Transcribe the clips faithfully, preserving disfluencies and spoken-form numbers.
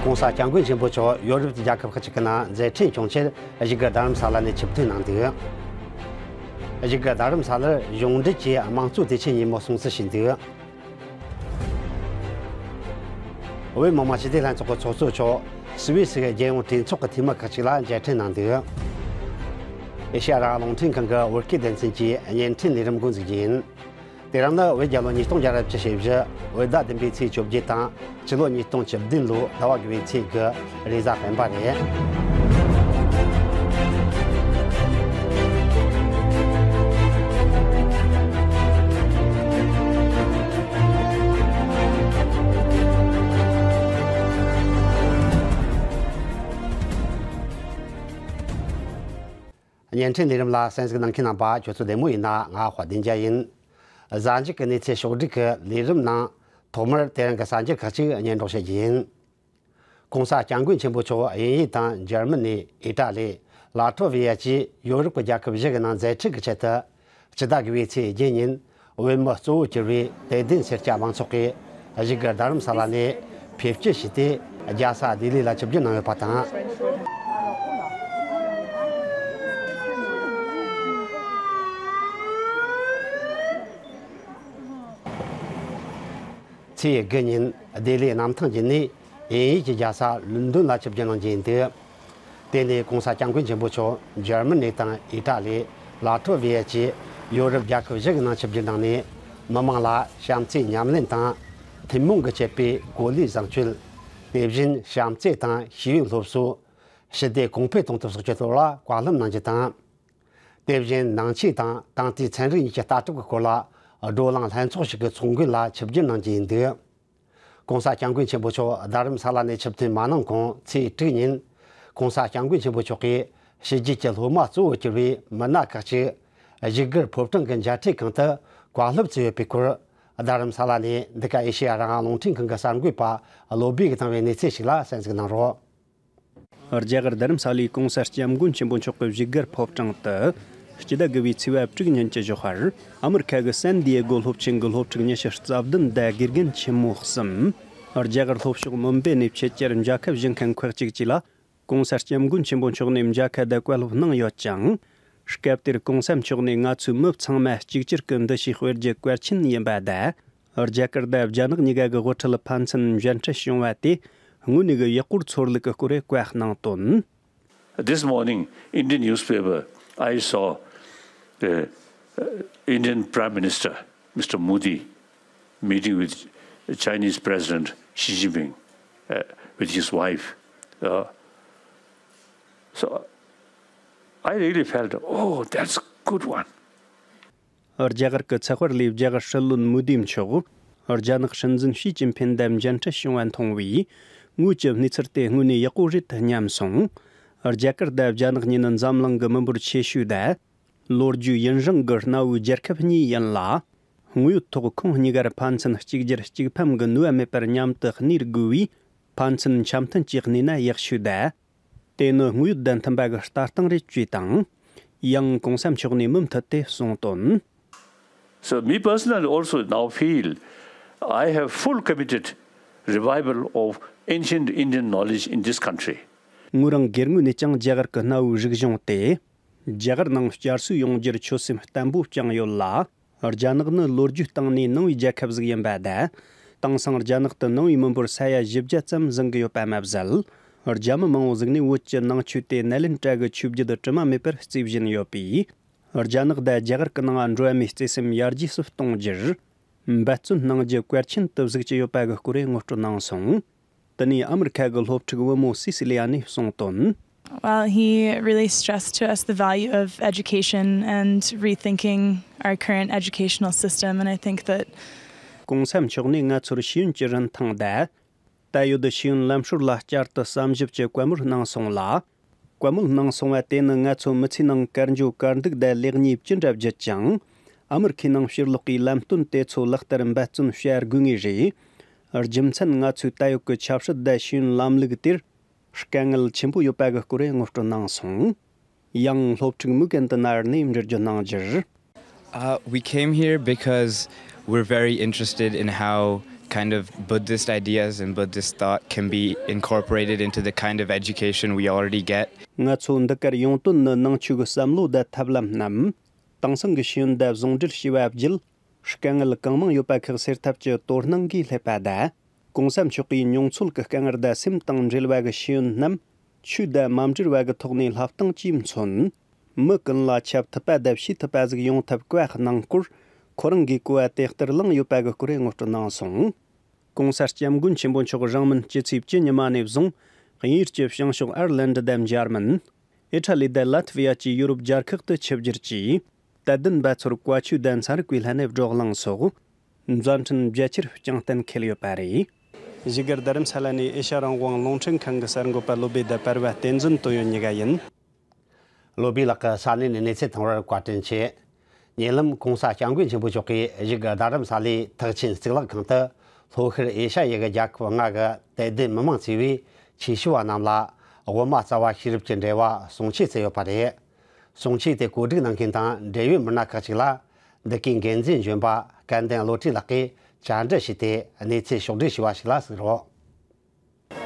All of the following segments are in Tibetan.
༸གོང་ས་༸སྐྱབས་མགོན་ཆེན་པོ་མཆོག་ཡོ་རོབ་ཀྱི་རྒྱལ་ཁབ་ཁག་ཅིག་གི་ནང་མཛད་འཕྲིན་སྐྱོང་ཆེད་བཞུགས་སྒར་རྡ་རམ་ས་ལ་ནས་ཆིབས་ཐོན་གནང་འདུག། བཞུགས་སྒར་རྡ་རམ་ས་ལར་གཞུང་འབྲེལ་གྱིས་དམངས་གཙོ་དུས་ཆེན་ཉིན་མོ་སྲུང་བརྩི་ཞུས་འདུག། བོད་མི་མང་སྤྱི་བདེ་ལྷན་ཚོགས་ཀྱི་ཚོགས་གཙོ་མཆོག་སུད་སི་གི་རྒྱལ་ཡོངས་གྲོས་ཚོགས་ཀྱི་འཐུས་མི་ཁག་ཅིག་ལ་མཇལ་འཕྲད་གནང་འདུག། ཨེ་ཤེ་ཡ་རང་དབང་རླུང་འཕྲིན་ཁང་གི་བོད་སྐད་སྡེ་ཚན་གྱི་བརྙན་འཕྲིན་ལས་རིམ་འགོ་འཛུགས་རྒྱུ་ཡིན། དེ་རིང་ནི་བོད་རྒྱལ་ལོ་ཉིས་སྟོང་བརྒྱ་ར་བཅུ་ཞེ་བཞི། བོད་ཟླ་བདུན་པའི་ཚེས་བཅོ་བརྒྱད་དང་ཕྱི་ལོ་ཉིས་སྟོང་བཅུ་བདུན་ལོའི་ཟླ་བ་དགུ་པའི་ཚེས་དགུ། རེས་གཟའ་སྤེན་པ་རེད། བརྙན་འཕྲིན་ལས་རིམ་ལ་གསན་གཟིགས་གནང་མཁན་རྣམ་པ་ཁྱོད་ཚོ་བདེ་མོ་ཡིན་ན། ང་ཧྭ་བདེ་འཇགས་ཡིན། གཟའ་མཇུག་གི་གནས་ཚུལ་ཕྱོགས་བསྒྲིགས་ཀྱི་ལས་རིམ་ནང་ཐོག་མར་དེ་རིང་གི་གསར་འགྱུར་ཁག་ཅིག་སྙན་སྒྲོན་བྱེད་རྒྱུ་ཡིན། ༸གོང་ས་༸སྐྱབས་མགོན་ཆེན་པོ་མཆོག་དབྱིན་ཡུལ་དང་འཇར་མ་ནི། ཨི་ཏྲ་ལི། ལ་ཐོ་བི་ཡ་བཅས་ཡོ་རོབ་ཀྱི་རྒྱལ་ཁབ་བཞི་གི་ནང་མཛད་འཕྲིན་གྱི་ཆེད་དུ། སྤྱི་ཟླ་དགུ་པའི་ཚེས་བརྒྱད་ཉིན་བོད་མི་གཙོ་བོ་གྱུར་པའི་དད་ལྡན་སེར་སྐྱ་མང་ཚོགས་ཀྱིས་བཞུགས་སྒར་རྡ་རམ་ས་ལ་ནས་ཕེབས་སྐྱེལ་བྱས་ཏེ། རྒྱལ་ས་ལྡི་ལི་ལ་ཆིབས་བསྒྱུར་གནང་ཡོད་པ་དང་། ཚེས་དགུ་ཉིན་ལྡི་ལིའི་གནམ་ཐང་བརྒྱུད་ནས་དབྱིན་ཡུལ་གྱི་རྒྱལ་ས་ལོན་ཌོན་ལ་ཆིབས་བསྒྱུར་གནང་རྒྱུ་ཡིན་འདུག། དེ་ནས་༸གོང་ས་༸སྐྱབས་མགོན་ཆེན་པོ་མཆོག་འཇར་མ་ནི་དང་ཨི་ཏྲ་ལི། ལ་ཐོ་བི་ཡ་བཅས་ཡོ་རོབ་རྒྱལ་ཁབ་བཞི་གི་ནང་ཆིབས་བསྒྱུར་གནང་ནས། མི་མང་ལ་བྱམས་བརྩེའི་ཉམས་ལེན་དང་། ཐུན་མོང་གིས་གཅེས་པའི་གོ་ལའི་བཟང་སྤྱོད། དེ་བཞིན་བྱམས་བརྩེ་དང་ཤེས་ཡོན་སློབ་གསོ། ཞི་བདེ་གོང་འཕེལ་གཏོང་ཐབས་སོགས་ཀྱི་ཐོག་ལ་བཀའ་སློབ་གནང་རྒྱུ་དང་། དེ་བཞིན་ནང་ཆོས་དང་ད་ལྟའི་ཚན་རིག་གཉིས་ཀྱི་ལྟ་གྲུབ་ཀྱི་སྐོར་ལ་བགྲོ་གླེང་ལྷན་ཚོགས་ཤིག་གི་ཚོགས་མགོན་ལ་ཆིབས་བསྒྱུར་གནང་རྒྱུ་ཡིན་འདུག། ༸གོང་ས་༸སྐྱབས་མགོན་ཆེན་པོ་མཆོག་རྡ་རམ་ས་ལ་ནས་ཆིབས་ཐོན་མ་གནང་གོང་ཚེས་དྲུག་ཉིན། ༸གོང་ས་༸སྐྱབས་མགོན་ཆེན་པོ་མཆོག་གིས་ཕྱི་རྒྱལ་གྱི་སློབ་མ་གཙོ་བོ་གྱུར་པའི་མི་སྣ་ཁག་ཅིག་བཞུགས་སྒར་ཕོ་བྲང་གི་མཇལ་འཕྲད་ཁང་དུ་བཀའ་སློབ་སྩལ་ཡོད་པའི་སྐོར། རྡ་རམ་ས་ལ་ནས་འདི་ག་ཨེ་ཤེ་ཡ་རང་དབང་རླུང་འཕྲིན་ཁང་གི་གསར་འགོད་པ་བློ་བྷེ་གིས་བཏང་བའི་གནས་ཚུལ་ཞིག་ལ་གསན་གཟིགས་གནང་རོགས། རྒྱ་གར་རྡ་རམ་ས་ལའི་༸གོང་ས་༸སྐྱབས་མགོན་ཆེན་པོ་མཆོག་གི་བཞུགས་སྒར་ཕོ་བྲང་དུ། སྤྱི་ཟླ་དགུ་པའི་ཚེས་པ་དྲུག་ཉིན་གྱི་ཞོགས་པར། ཨ་མི་རི་ཁ་གི་སན་ཌི་ཡེ་གོ་སློབ་ཆེན་གྱི་སློབ་ཕྲུག་ཉི་ཤུ་རྩ་བདུན་དང་དགེ་རྒན་ཆེན་མོ་གསུམ། རྒྱ་གར་ལྷོ་ཕྱོགས་མུམ་བེ་ནས་ཆེད་བཅར་མཇལ་ཁ་ཞུ་མཁན་ཁག་ཅིག་བཅས་ལ། ༸གོང་ས་༸སྐྱབས་མགོན་ཆེན་པོ་མཆོག་ནས་མཇལ་ཁ་དང་བཀའ་སློབ་གནང་ཡོད་ཅིང་། སྐབས་དེར་༸གོང་ས་མཆོག་ནས་ང་ཚོའི་མི་ཚང་མ་གཅིག་གྱུར་གྱི་འདུ་ཤེས་སྤེལ་རྒྱུ་གལ་ཆེན་ཡིན་པ་དང་། རྒྱ་གར་དང་རྒྱ་ནག་གཉིས་ཀ་གི་དབུ་ཁྲིད་ཕན་ཚུན་མཇལ་འཕྲད་བྱུང་བ་དེ་དངོས་གནས་ཀྱི་ཡག་པོར་ཚོར་ལུགས་ཀྱི་སྐོར་བཀའ་གནང་དོན། This morning, Indian newspaper, I saw the uh, Indian Prime Minister, Mister Modi, meeting with Chinese President Xi Jinping, uh, with his wife. Uh, so I really felt, oh, that's a good one. རྒྱ་གར་གྱི་ཚགས་པར་ལས་རྒྱ་གར་སྲིད་བློན་མོ་དི་མཆོག་རྒྱ་ནག་སྲིད་འཛིན་ཞི་ཅིན་ཕིན་དང་མཇལ་འཕྲད་བྱུང་བ་མཐོང་བས། ངོས་ཀྱི་གནས་ཚུལ་དེ་དངོས་གནས་ཡག་པོ་རེད་སྙམ་སོང་། རྒྱ་གར་དང་རྒྱ་ནག་གཉིས་ནི་འཛམ་གླིང་གི་མི་འབོར་ཆེ་ཤོས་དང་། ལོ་རྒྱུས་ཡུན་རིང་གི་གནའ་བོའི་རྒྱལ་ཁབ་གཉིས་ཡིན་ལ། དངོས་ཡོད་ཐོག་ཁོང་གཉིས་ཀར་ཕན་ཚུན་གཅིག་གྱུར་གཅིག་ཕམ་གྱི་ནུས་པ་མེད་པར་མཉམ་དུ་གནས་དགོས་པས། ཕན་ཚུན་འཆམ་མཐུན་གྱིས་གནས་ན་ཡག་ཤོས་དང་། དེ་ནི་དངོས་ཡོད་དང་མཐུན་པ་གི་ལྟ་སྟངས་རེད་ཅེས་དང་། ཡང་༸གོང་ས་མཆོག་ནས་མུ་མཐུད་དེ་གསུངས་དོན། So me personally also now feel I have full committed revival of ancient Indian knowledge in this country. ངོས་རང་སྒེར་ངོས་ནས་ཀྱང་རྒྱ་གར་གྱི་གནའ་བོའི་རིག་གཞུང་དེ། རྒྱ་གར་ནང་བསྐྱར་གསོ་ཡོང་རྒྱུར་ཆོད་སེམས་བརྟན་པོ་བཅངས་ཡོད་ལ། རྒྱ་ནག་ནི་ལོ་རྒྱུས་སྟེང་ནས་ནང་པའི་རྒྱལ་ཁབ་ཟིག་ཡིན་པ་དང་། དེང་སང་རྒྱ་ནག་ཏུ་ནང་པའི་མི་འབོར་ས་ཡ་བཞི་བརྒྱ་ཙམ་ཟིན་གྱི་ཡོད་པ་མ་ཟད། རྒྱ་མི་མང་བོ་ཟིག་ནས་བོད་ཀྱི་ནང་ཆོས་དེ་ནཱ་ལེནྡྲ་གི་ཆོས་བརྒྱུད་དུ་དྲི་མ་མེད་པར་བརྩིས་བཞིན་ཡོད་པས། རྒྱ་ནག་དང་རྒྱ་གར་གྱི་ནང་འགྲོ་བ་མིའི་བརྩེ་སེམས་ཡར་རྒྱས་སུ་གཏོང་རྒྱུར། འབད་བརྩོན་གནང་རྒྱུ་གལ་ཆེན་དུ་གཟིགས་ཀྱི་ཡོད་པ་གི་སྐོར་ངོ་སྤྲོད་གནང་སོང་། དེ་ནས་ཨ་མི་རི་ཁ་གི་སློབ་ཕྲུག་བུ་མོ་སི་སི་ལི་ཡ་ནས་གསུངས་དོན། Well, he really stressed to us the value of education and rethinking our current educational system, and I think that༸གོང་ས་མཆོག་ནས་ང་ཚོར་ཤེས་ཡོན་གྱི་རིན་ཐང་དང་། ད་ཡོད་ཤེས་ཡོན་ལམ་སྲོལ་ལ་བསྐྱར་དུ་བསམ་ཞིབ་ཀྱི་བཀའ་མོལ་གནང་སོང་ལ། བཀའ་མོལ་གནང་སོང་བ་དེ་ནི་ང་ཚོ་མི་ཚེའི་ནང་གར་འགྱོ་གར་འདུག་དང་ལེགས་ཉེས་ཅི་འདྲ་བརྒྱུད་ཀྱང་། ཨ་མི་རི་ཁའི་ནང་ཕྱིར་ལོག་གིས་ལམ་སྟོན་དེ་ཚོ་ལག་བསྟར་འབད་བརྩོན་བྱ་དགོས་ངེས་རེད། རྒྱུ་མཚན་ང་ཚོའི་ད་ཡོད་ཀྱི་ཆབ་སྲིད་དང་ཤེས་ཡོན་ལམ་ལུགས་དེར་དཀའ་ངལ་ཆེན་པོ་ཡོད་པ་གི་སྐོར་ངོ་སྤྲོད་གནང་སོང་། ཡང་སློབ་ཕྲུག་མུ་གན་དི་ནར་ནས་འགྲེལ་བརྗོད་གནང་རྒྱུར། Uh, we came here because we're very interested in how kind of Buddhist ideas and Buddhist thought can be incorporated into the kind of education we already get. ང་ཚོ་འདི་གར་ཡོང་དོན་ནི་ནང་ཆོས་ཀྱི་བསམ་བློ་དང་ཐབས་ལམ་རྣམས་དེང་སང་གི་ཤེས་ཡོན་དང་ཟུང་འབྲེལ་བྱས་པ་བརྒྱུད། དཀའ་ངལ་གང་མང་ཡོད་པ་ཁག་སེལ་ཐབས་ཀྱི་དོ་སྣང་གིས་སླེབས་པ་དང་། གོང་ས་མཆོག་གིས་མྱོང་ཚོར་གྱི་དཀའ་ངལ་དང་སེམས་དང་འབྲེལ་བ་གི་ཤེས་ཡོན་རྣམས་ཆོས་དང་མ་འབྲེལ་བ་གི་ཐོག་ནས་བསླབ་སྟངས་ཀྱིས་མཚོན། མི་ཀུན་ལ་ཁྱབ་ཐུབ་པ་དང་ཤེས་ཐུབ་པ་ཟིག་ཡོང་ཐབས་བཀའ་གནང་སྐོར། ཁོ་རང་གིས་གོ་བ་དེ་ལྟར་བླངས་ཡོད་པ་གི་སྐོར་ངོ་སྤྲོད་གནང་སོང་། གོང་ས་སྐྱབས་མགོན་ཆེན་པོ་མཆོག་རིང་མིན་སྤྱི་ཚེས་བཅུ་ཉི་མ་ནས་བཟུང་དབྱིན་ཡུལ་གྱི་བྱང་ཕྱོགས་ཨར་ལན་ཌི་དང་འཇར་མན། ཨི་ཊ་ལི་དང་ལ་ཐི་ཝི་ཡ་བཅས་ཡུ་རོབ་རྒྱལ་ཁག་ཏུ་ཆིབས་བསྒྱུར་གྱིས། དད་ལྡན་པ་ཚོར་བཀའ་ཆོས་དང་ཚན་རིག་པའི་ལྷན་ནས་བགྲོ་གླེང་སོགས་མཛད་འཕྲིན་རྒྱ་ཆེར་སྤྱང་གཏན་འཁེལ་ཡོད་པ་རེད། བཞུགས་སྒར་རྡ་རམ་ས་ལ་ནས་ཨེ་ཤ་རང་དབང་རླུང་འཕྲིན་ཁང་གི་གསར་འགོད་པ་བློ་བྷེ་དང་པར་བ་བསྟན་འཛིན་དོན་ཡོད་གཉིས་ཀ་ཡིན། བློ་བྷེ་ལགས་ཀྱི་ས་གནས་ནས་གནས་ཚུལ་གཏོང་བར་བཀའ་དྲིན་ཆེ། ཉེ་ལམ་གོང་ས་སྐྱབས་མགོན་ཆེན་པོ་མཆོག་གིས་བཞུགས་སྒར་རྡ་རམ་ས་ལའི་ཐེག་ཆེན་གཙུག་ལག་ཁང་དུ་ལྷོ་ཤར་ཨེ་ཤ་ཡའི་རྒྱལ་ཁབ་ལྔ་གི་དད་ལྡན་མི་མང་བཅས་པས་ཆོས་ཞུ་བ་རྣམས་ལ་དབུ་མ་རྩ་བ་ཤེས་རབ་ཀྱི་འགྲེལ་བ་གསུང་ཆོས་བསྩལ་ཡོད་པ་རེད། གསུང་ཆོས་དེ་གོ་སྒྲིག་གནང་མཁན་དང་འབྲེལ་ཡོད་མི་སྣ་ཁག་ཅིག་ལ་འདི་གའི་འགན་འཛིན་གཞོན་པ་སྐལ་ལྡན་བློ་གྲོས་ལགས་ཀྱིས་བཅར་འདྲི་ཞུས་ཏེ་གནས་ཚུལ་ཕྱོགས་བསྒྲིགས་ཞུས་པ་ཞིག་ལ་གཟིགས་རོགས།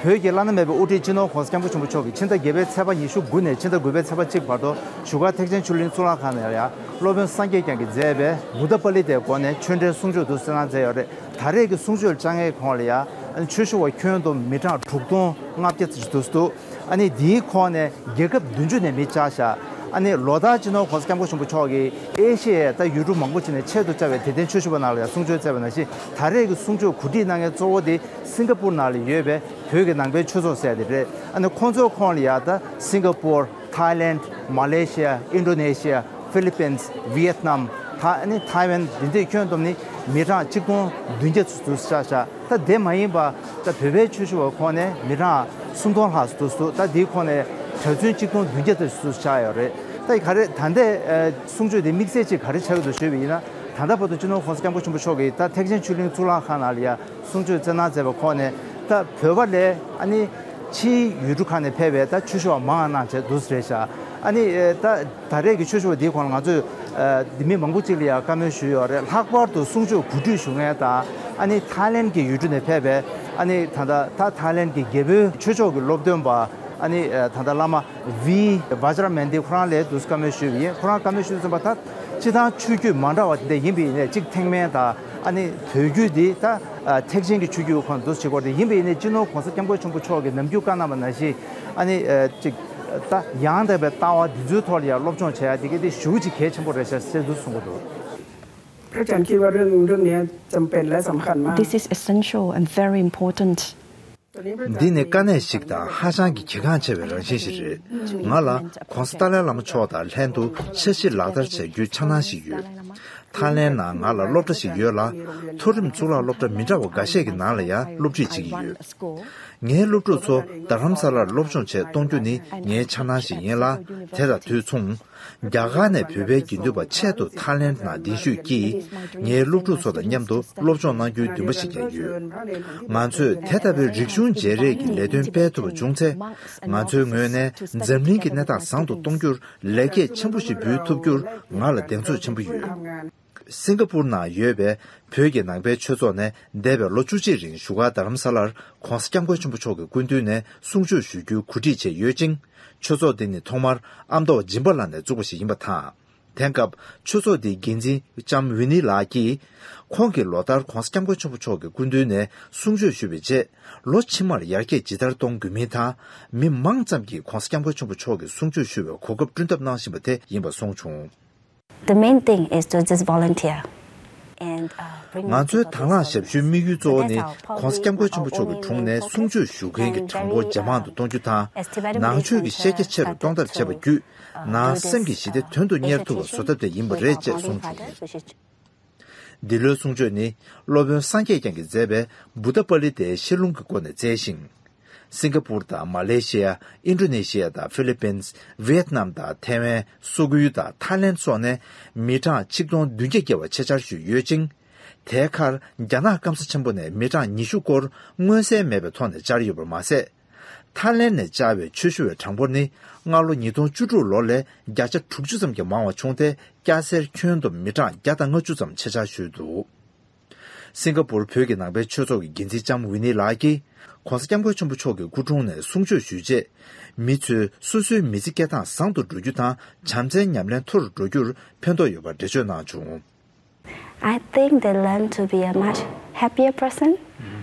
བོད་ཀྱི་བླ་ན་མེད་པའི་དབུ་ཁྲིད་སྤྱི་ནོར་༸གོང་ས་༸སྐྱབས་མགོན་ཆེན་པོ་མཆོག་གིས་ཕྱི་ཟླ་བརྒྱད་པའི་ཚེས་པ་ཉི་ཤུ་དགུ་ནས་ཕྱི་ཟླ་དགུ་པའི་ཚེས་པ་གཅིག་བར་དུ་བཞུགས་སྒར་ཐེག་ཆེན་ཆོས་གླིང་གཙུག་ལག་ཁང་ནས་ཡང་སློབ་དཔོན་སངས་རྒྱས་བསྐྱངས་ཀྱིས་མཛད་པའི་བུདྡྷ་པཱ་ལི་ཏའི་སྒོ་ནས་ཆོས་འབྲེལ་གསུང་ཆོས་དུ་གསན་གནང་མཛད་ཡོད་རེད། ད་རེས་ཀྱི་གསུང་ཆོས་བཅར་མཁན་ཁོངས་ལ་ཡང་ཆོས་ཞུ་བ་ཁྱོན་བསྡོམས་མི་གྲངས་དྲུག་སྟོང་ལྔ་བརྒྱ་ཙམ་ཞིག་འདུག་འདུག་ཨ་ནི་འདིའི་ཁོངས་ནས་རྒྱལ་ཁབ་བདུན་ཅུ་ནས་མི་བཅར་ཤག་ཨ་ནི་ལོ་ལྟར་སྤྱི་ནོར་༸གོང་ས་༸སྐྱབས་མགོན་ཆེན་པོ་མཆོག་གིས་ཨེ་ཤེ་ཡའི་ད་ཡུལ་གྲུ་མང་པོ་ཅིག་ནས་ཆེད་དུ་བཅར་བའི་དད་ལྡན་ཆོས་ཞུ་བ་རྣམས་ལ་ཡང་གསུང་ཆོས་བསྩལ་བ་ནང་བཞིན། ད་རེས་ཀྱི་གསུང་ཆོས་གོ་སྒྲིག་གནང་མཁན་གཙོ་བོ་དེ་སིང་ག་པུར་ནང་ལ་ཡོད་པའི་བོད་ཀྱི་ནང་པའི་ཆོས་ཚོགས་ཟེར་དེ་རེད། ཨ་ནི་ཁོང་ཚོའི་ཁོངས་ལ་ཡང་ད་སིང་ག་པུར། ཐའི་ལེན། མ་ལེ་ཤི་ཡ། ཨིན་ཌོ་ནེ་ཤི་ཡ། ཧྥི་ལི་པིན། ཝི་ཡེད་ནམ། ད་ཨ་ནི་ཐའེ་ཝན། འདི་འདྲའི་ཁྱོན་བསྡོམས་ནི་མི་གྲངས་གཅིག་སྟོང་བདུན་བརྒྱ་ཙམ་འདུག་ཆགས་ཤག་ད་དེ་མ་ཡིན་པ་ད་བོད་པའི་ཆོས་ཞུ་བ་ཁོངས་ནས་མི་གྲངས་སུམ་སྟོང་ལྷག་འདུག་འདུག་ད་འདིའི་ཁོངས་ནས་གྲྭ་བཙུན་གཅིག་སྟོང་བདུན་བརྒྱ་ཙམ་འདུག་ཆགས་ཡོད་རེད། ད་ག་རེ་ད་ལྟའི་གསུང་ཆོས་དེ་དམིགས་བསལ་ཅིག་ག་རེ་ཆགས་ཀྱི་འདུག་ཞུས་པ་ཡིན་ན། ད་ལྟ་བར་དུ་སྤྱི་ནོར་༸གོང་ས་༸སྐྱབས་མགོན་ཆེན་པོ་མཆོག་གིས་ད་ཐེག་ཆེན་ཆོས་གླིང་གཙུག་ལག་ཁང་ནང་ལ་ཡ་གསུང་ཆོས་བསྩལ་གནང་མཛད་པ་ཁོངས་ནས། ད་བོད་པ་ལས་ཨ་ནི་ཕྱིའི་ཡུལ་གྲུ་ཁག་ནས་ཕེབས་པའི་ད་ཆོས་ཞུ་བ་མང་ང་གནང་བྱས་འདུག་སེ་རེད་ཤག་ཨ་ནི་ཨེ་ད་ད་རེས་ཀྱི་ཆོས་ཞུ་བ་འདིའི་ཁོངས་ལ་ང་ཚོས་ཨ་འདི་མི་མང་པོ་ཅིག་ལ་ཡང་བཀའ་མོལ་ཞུས་ཡོད་རེད། ལྷག་པར་དུ་གསུང་ཆོས་གོ་སྒྲིག་ཞུ་མཁན་དང་། ཨ་ནི་ཐའི་ལེན་གྱི་ཡུལ་གྲུ་ནས་ཕེབས་པའི་ཨ་ནི་ད་ལྟ་ད་ཐའི་ལེན་གྱི་རྒྱལ་པོའི་ཆོས་ཕྱོགས་ཀྱི་སློབ་སྟོན་པ། ཨ་ནི་ཨེ་ད་ལྟ་བླ་མ་ཝི་བྷ་ཇ་ར་མན་ཏི་ཁོ་རང་ལ་འདུག་སེ་བཀའ་མོལ་ཞུས་པ་ཡིན། ཁོ་རང་བཀའ་མོལ་ཞུས་ཙམ་པ། ད་སྤྱིར་བཏང་ཆོས་བརྒྱུད་མ་འདྲ་བ་དེ་འདྲ་ཡིན་པ་ཡིན་ནའི། གཅིག་ཐེག་དམན་དང་། ཨ་ནི་བོད་བརྒྱུད་འདི་ད་ཨ་ཐེག་ཆེན་གྱི་ཆོས་བརྒྱུད་ཁོངས་འདུ་བྱེད་སྐོར་དེ་ཡིན་པ་ཡིན་ནའི། སྤྱི་ནོར་༸གོང་ས་༸སྐྱབས་མགོན་ཆེན་པོ་མཆོག་གིས་ནམ་རྒྱུན་བཀའ་གནང་བ་ནང་བཞིན། ཨ་ནི་ཨ་གཅིག་ད་ཡང་དག་པའི་ལྟ་བ་འདི་ཚོའི་ཐོག་ལ་ཡང་སློབ་སྦྱོང་བྱེད་ཡ་དེ་ག་དེ་ཞེ་པོ་ཅིག་གལ་ཆེན་པོ་རེད་ཤག་ཟེར་འདུག་གསུང་གི་འདུག พระอาจารย์คิดว่าเรื่องเรื่องนี้จำเป็นและสำคัญมาก This is essential and very important. འདི་ནི་དཀའ་གནད་ཞིག་དང་ཧ་ཅང་གི་གལ་འགངས་ཆེ་བའི་རང་བཞིན་ཞིག་རེད། ང་ལ་༸གོང་ས་ཏཱ་ལའི་བླ་མ་མཆོག་དང་ལྷན་དུ་འཆར་གཞི་ལག་བསྟར་བྱ་རྒྱུའི་འཆར་སྣང་ཞིག་ཡོད། ཐའི་ལེན་ནང་ང་ལ་སློབ་གྲྭ་ཞིག་ཡོད་ལ། མཐོ་རིམ་གཙུག་ལག་སློབ་གྲྭ་མི་འདྲ་བ་འགའ་ཤས་ཀྱི་ནང་ལ་ཡང་སློབ་ཁྲིད་བྱེད་ཀྱི་ཡོད། ངའི་སློབ་ཕྲུག་ཚོ་རྡ་རམ་ས་ལར་སློབ་སྦྱོང་བྱེད་གཏོང་རྒྱུ་ནི་ངའི་འཆར་སྣང་ཞིག་ཡིན་ལ། དེ་དང་དུས་མཚུངས། རྒྱ་གར་ནས་བོད་པའི་དགེ་འདུན་པ་ཆེད་དུ་ཐའི་ལེན་ནང་གདན་ཞུས་ཀྱིས། ངའི་སློབ་ཕྲུག་ཚོ་དང་མཉམ་དུ་སློབ་སྦྱོང་གནང་རྒྱུའི་འདུན་པ་ཞིག་ཀྱང་ཡོད། ང་ཚོས་དེ་ལྟ་བུའི་རིག་གཞུང་བརྗེ་རེས་ཀྱི་ལས་དོན་སྤེལ་ཐུབ་པ་བྱུང་ཚེ། ང་ཚོའི་ངོས་ནས་འཛམ་གླིང་གི་གནས་སྟངས་བཟང་དུ་གཏོང་རྒྱུར་ལེགས་སྐྱེས་ཆེན་པོ་ཞིག་འབུལ་ཐུབ་རྒྱུར་ང་ལ་གདེང་ཚོད་ཆེན་པོ་ཡོད། སིང་ག་པུར་ནང་ཡོད་པའི་བོད་ཀྱི་ནང་པའི་ཆོས་ཚོགས་ནས་འདས་པའི་ལོ་བཅུ་གཅིག་རིང་བཞུགས་སྒར་རྡ་རམ་ས་ལར་༸གོང་ས་༸སྐྱབས་མགོན་ཆེན་པོ་མཆོག་གི་སྐུ་མདུན་ནས་གསུང་ཆོས་ཞུ་རྒྱུའི་གོ་སྒྲིག་བྱས་ཡོད་ཅིང་། ཆོས་ཚོགས་འདི་ནི་ཐོག་མར་ཨ་མདོ་བ་སྦྱིན་པ་ལགས་ནས་བཙུགས་པ་ཞིག་ཡིན་པ་དང་། དེང་སྐབས་ཆོས་ཚོགས་འདིའི་འགན་འཛིན་ལྕམ་ཝི་ནི་ལགས་ཀྱིས། ཁོང་གིས་ལོ་ལྟར་༸གོང་ས་༸སྐྱབས་མགོན་ཆེན་པོ་མཆོག་གི་སྐུ་མདུན་ནས་གསུང་ཆོས་ཞུས་པའི་རྗེས། ལོ་ཕྱི་མར་ཡར་རྒྱས་ཇི་ལྟར་གཏོང་དགོས་མིན་དང་། མི་མང་ཙམ་གྱིས་༸གོང་ས་༸སྐྱབས་མགོན་ཆེན་པོ་མཆོག་གི་གསུང་ཆོས་ཞུ་བའི་གོ་སྐབས་བསྐྲུན་ཐབས་གནང་བཞིན་པ་དེ་ཡིན་པ་གསུངས་བྱུང་། The main thing is to just volunteer and, uh, bring more people to service. ང་ཚོའི་དང་བླངས་ཞབས་ཞུའི་དམིགས་ཡུལ་གཙོ་བོ་ནི་༸གོང་ས་༸སྐྱབས་མགོན་ཆེན་པོ་མཆོག་གི་དྲུང་ནས་གསུང་ཆོས་ཞུ་མཁན་གྱི་གྲངས་འབོར་ཇེ་མང་དུ་གཏོང་རྒྱུ་དང་། ནང་ཆོས་ཀྱི་ཤེས་རྒྱ་ཆེ་རུ་གཏོང་ཐབས་བྱེད་པ་བརྒྱུད། ནང་སེམས་ཀྱི་ཞི་བདེ་དོན་དུ་གཉེར་ཐུབ་པ་བཟོ་ཐབས་དེ་ཡིན་པ་རེད་ཅེས་གསུངས་བྱུང་། འདི་ལོའི་གསུང་ཆོས་ནི་སློབ་དཔོན་སངས་རྒྱས་བསྐྱངས་ཀྱིས་མཛད་པའི་བུདྡྷ་པཱ་ལི་ཏའི་བཤད་ལུང་གི་སྒོ་ནས་བསྩལ་ཞིང་། སིང་ག་པུར་དང་མ་ལེ་ཤི་ཡ། ཨིན་ཌོ་ནེ་ཤི་ཡ་དང་ཧྥི་ལི་པིན། ཝི་ཡེད་ནམ་དང་ཐའེ་ཝན། སོག་ཡུལ་དང་ཐའི་ལེན་སོགས་ནས་མི་གྲངས་ཆིག་སྟོང་བདུན་བརྒྱ་བརྒལ་བ་ཆེད་བཅར་ཞུས་ཡོད་ཅིང་། དེའི་ཁར་རྒྱ་ནག་སྐམ་ས་ཆེན་པོ་ནས་མི་གྲངས་ཉི་ཤུ་སྐོར་མངོན་གསལ་མེད་པའི་ཐོག་ནས་བཅར་ཡོད་པར་མ་ཟད། ཐའི་ལེན་ནས་བཅར་བའི་ཆོས་ཞུ་བའི་གྲངས་འབོར་ནི་སྔ་ལོ་ཉིས་སྟོང་བཅུ་དྲུག་ལོ་ལས་བརྒྱ་ཆ་དྲུག་ཅུ་ཙམ་གྱིས་མང་བ་བྱུང་སྟེ། སྐྱ་སེར་ཁྱོན་བསྡོམས་མི་གྲངས་བརྒྱ་དང་ལྔ་བཅུ་ཙམ་ཆེད་བཅར་ཞུས་འདུག་སིང་ག་པུར་བོད་ཀྱི་ནང་པའི་ཆོས་ཚོགས་ཀྱི་འགན་འཛིན་ལྕམ་ཝི་ནི་ལགས་ཀྱིས། ྋགོང་ས་ྋསྐྱབས་མགོན་ཆེན་པོ་མཆོག་གི་སྐུ་དྲུང་ནས་གསུང་ཆོས་ཞུས་རྗེས། མི་ཚོས་སོ་སོའི་མི་ཚེ་སྐྱེལ་སྟངས་བཟང་དུ་འགྲོ་རྒྱུ་དང་། བྱམས་བརྩེའི་ཉམས་ལེན་མཐོ་རུ་འགྲོ་རྒྱུར་ཕན་ཐོགས་ཡོད་པར་འགྲེལ་བརྗོད་གནང་བྱུང་། I think they learn to be a much happier person.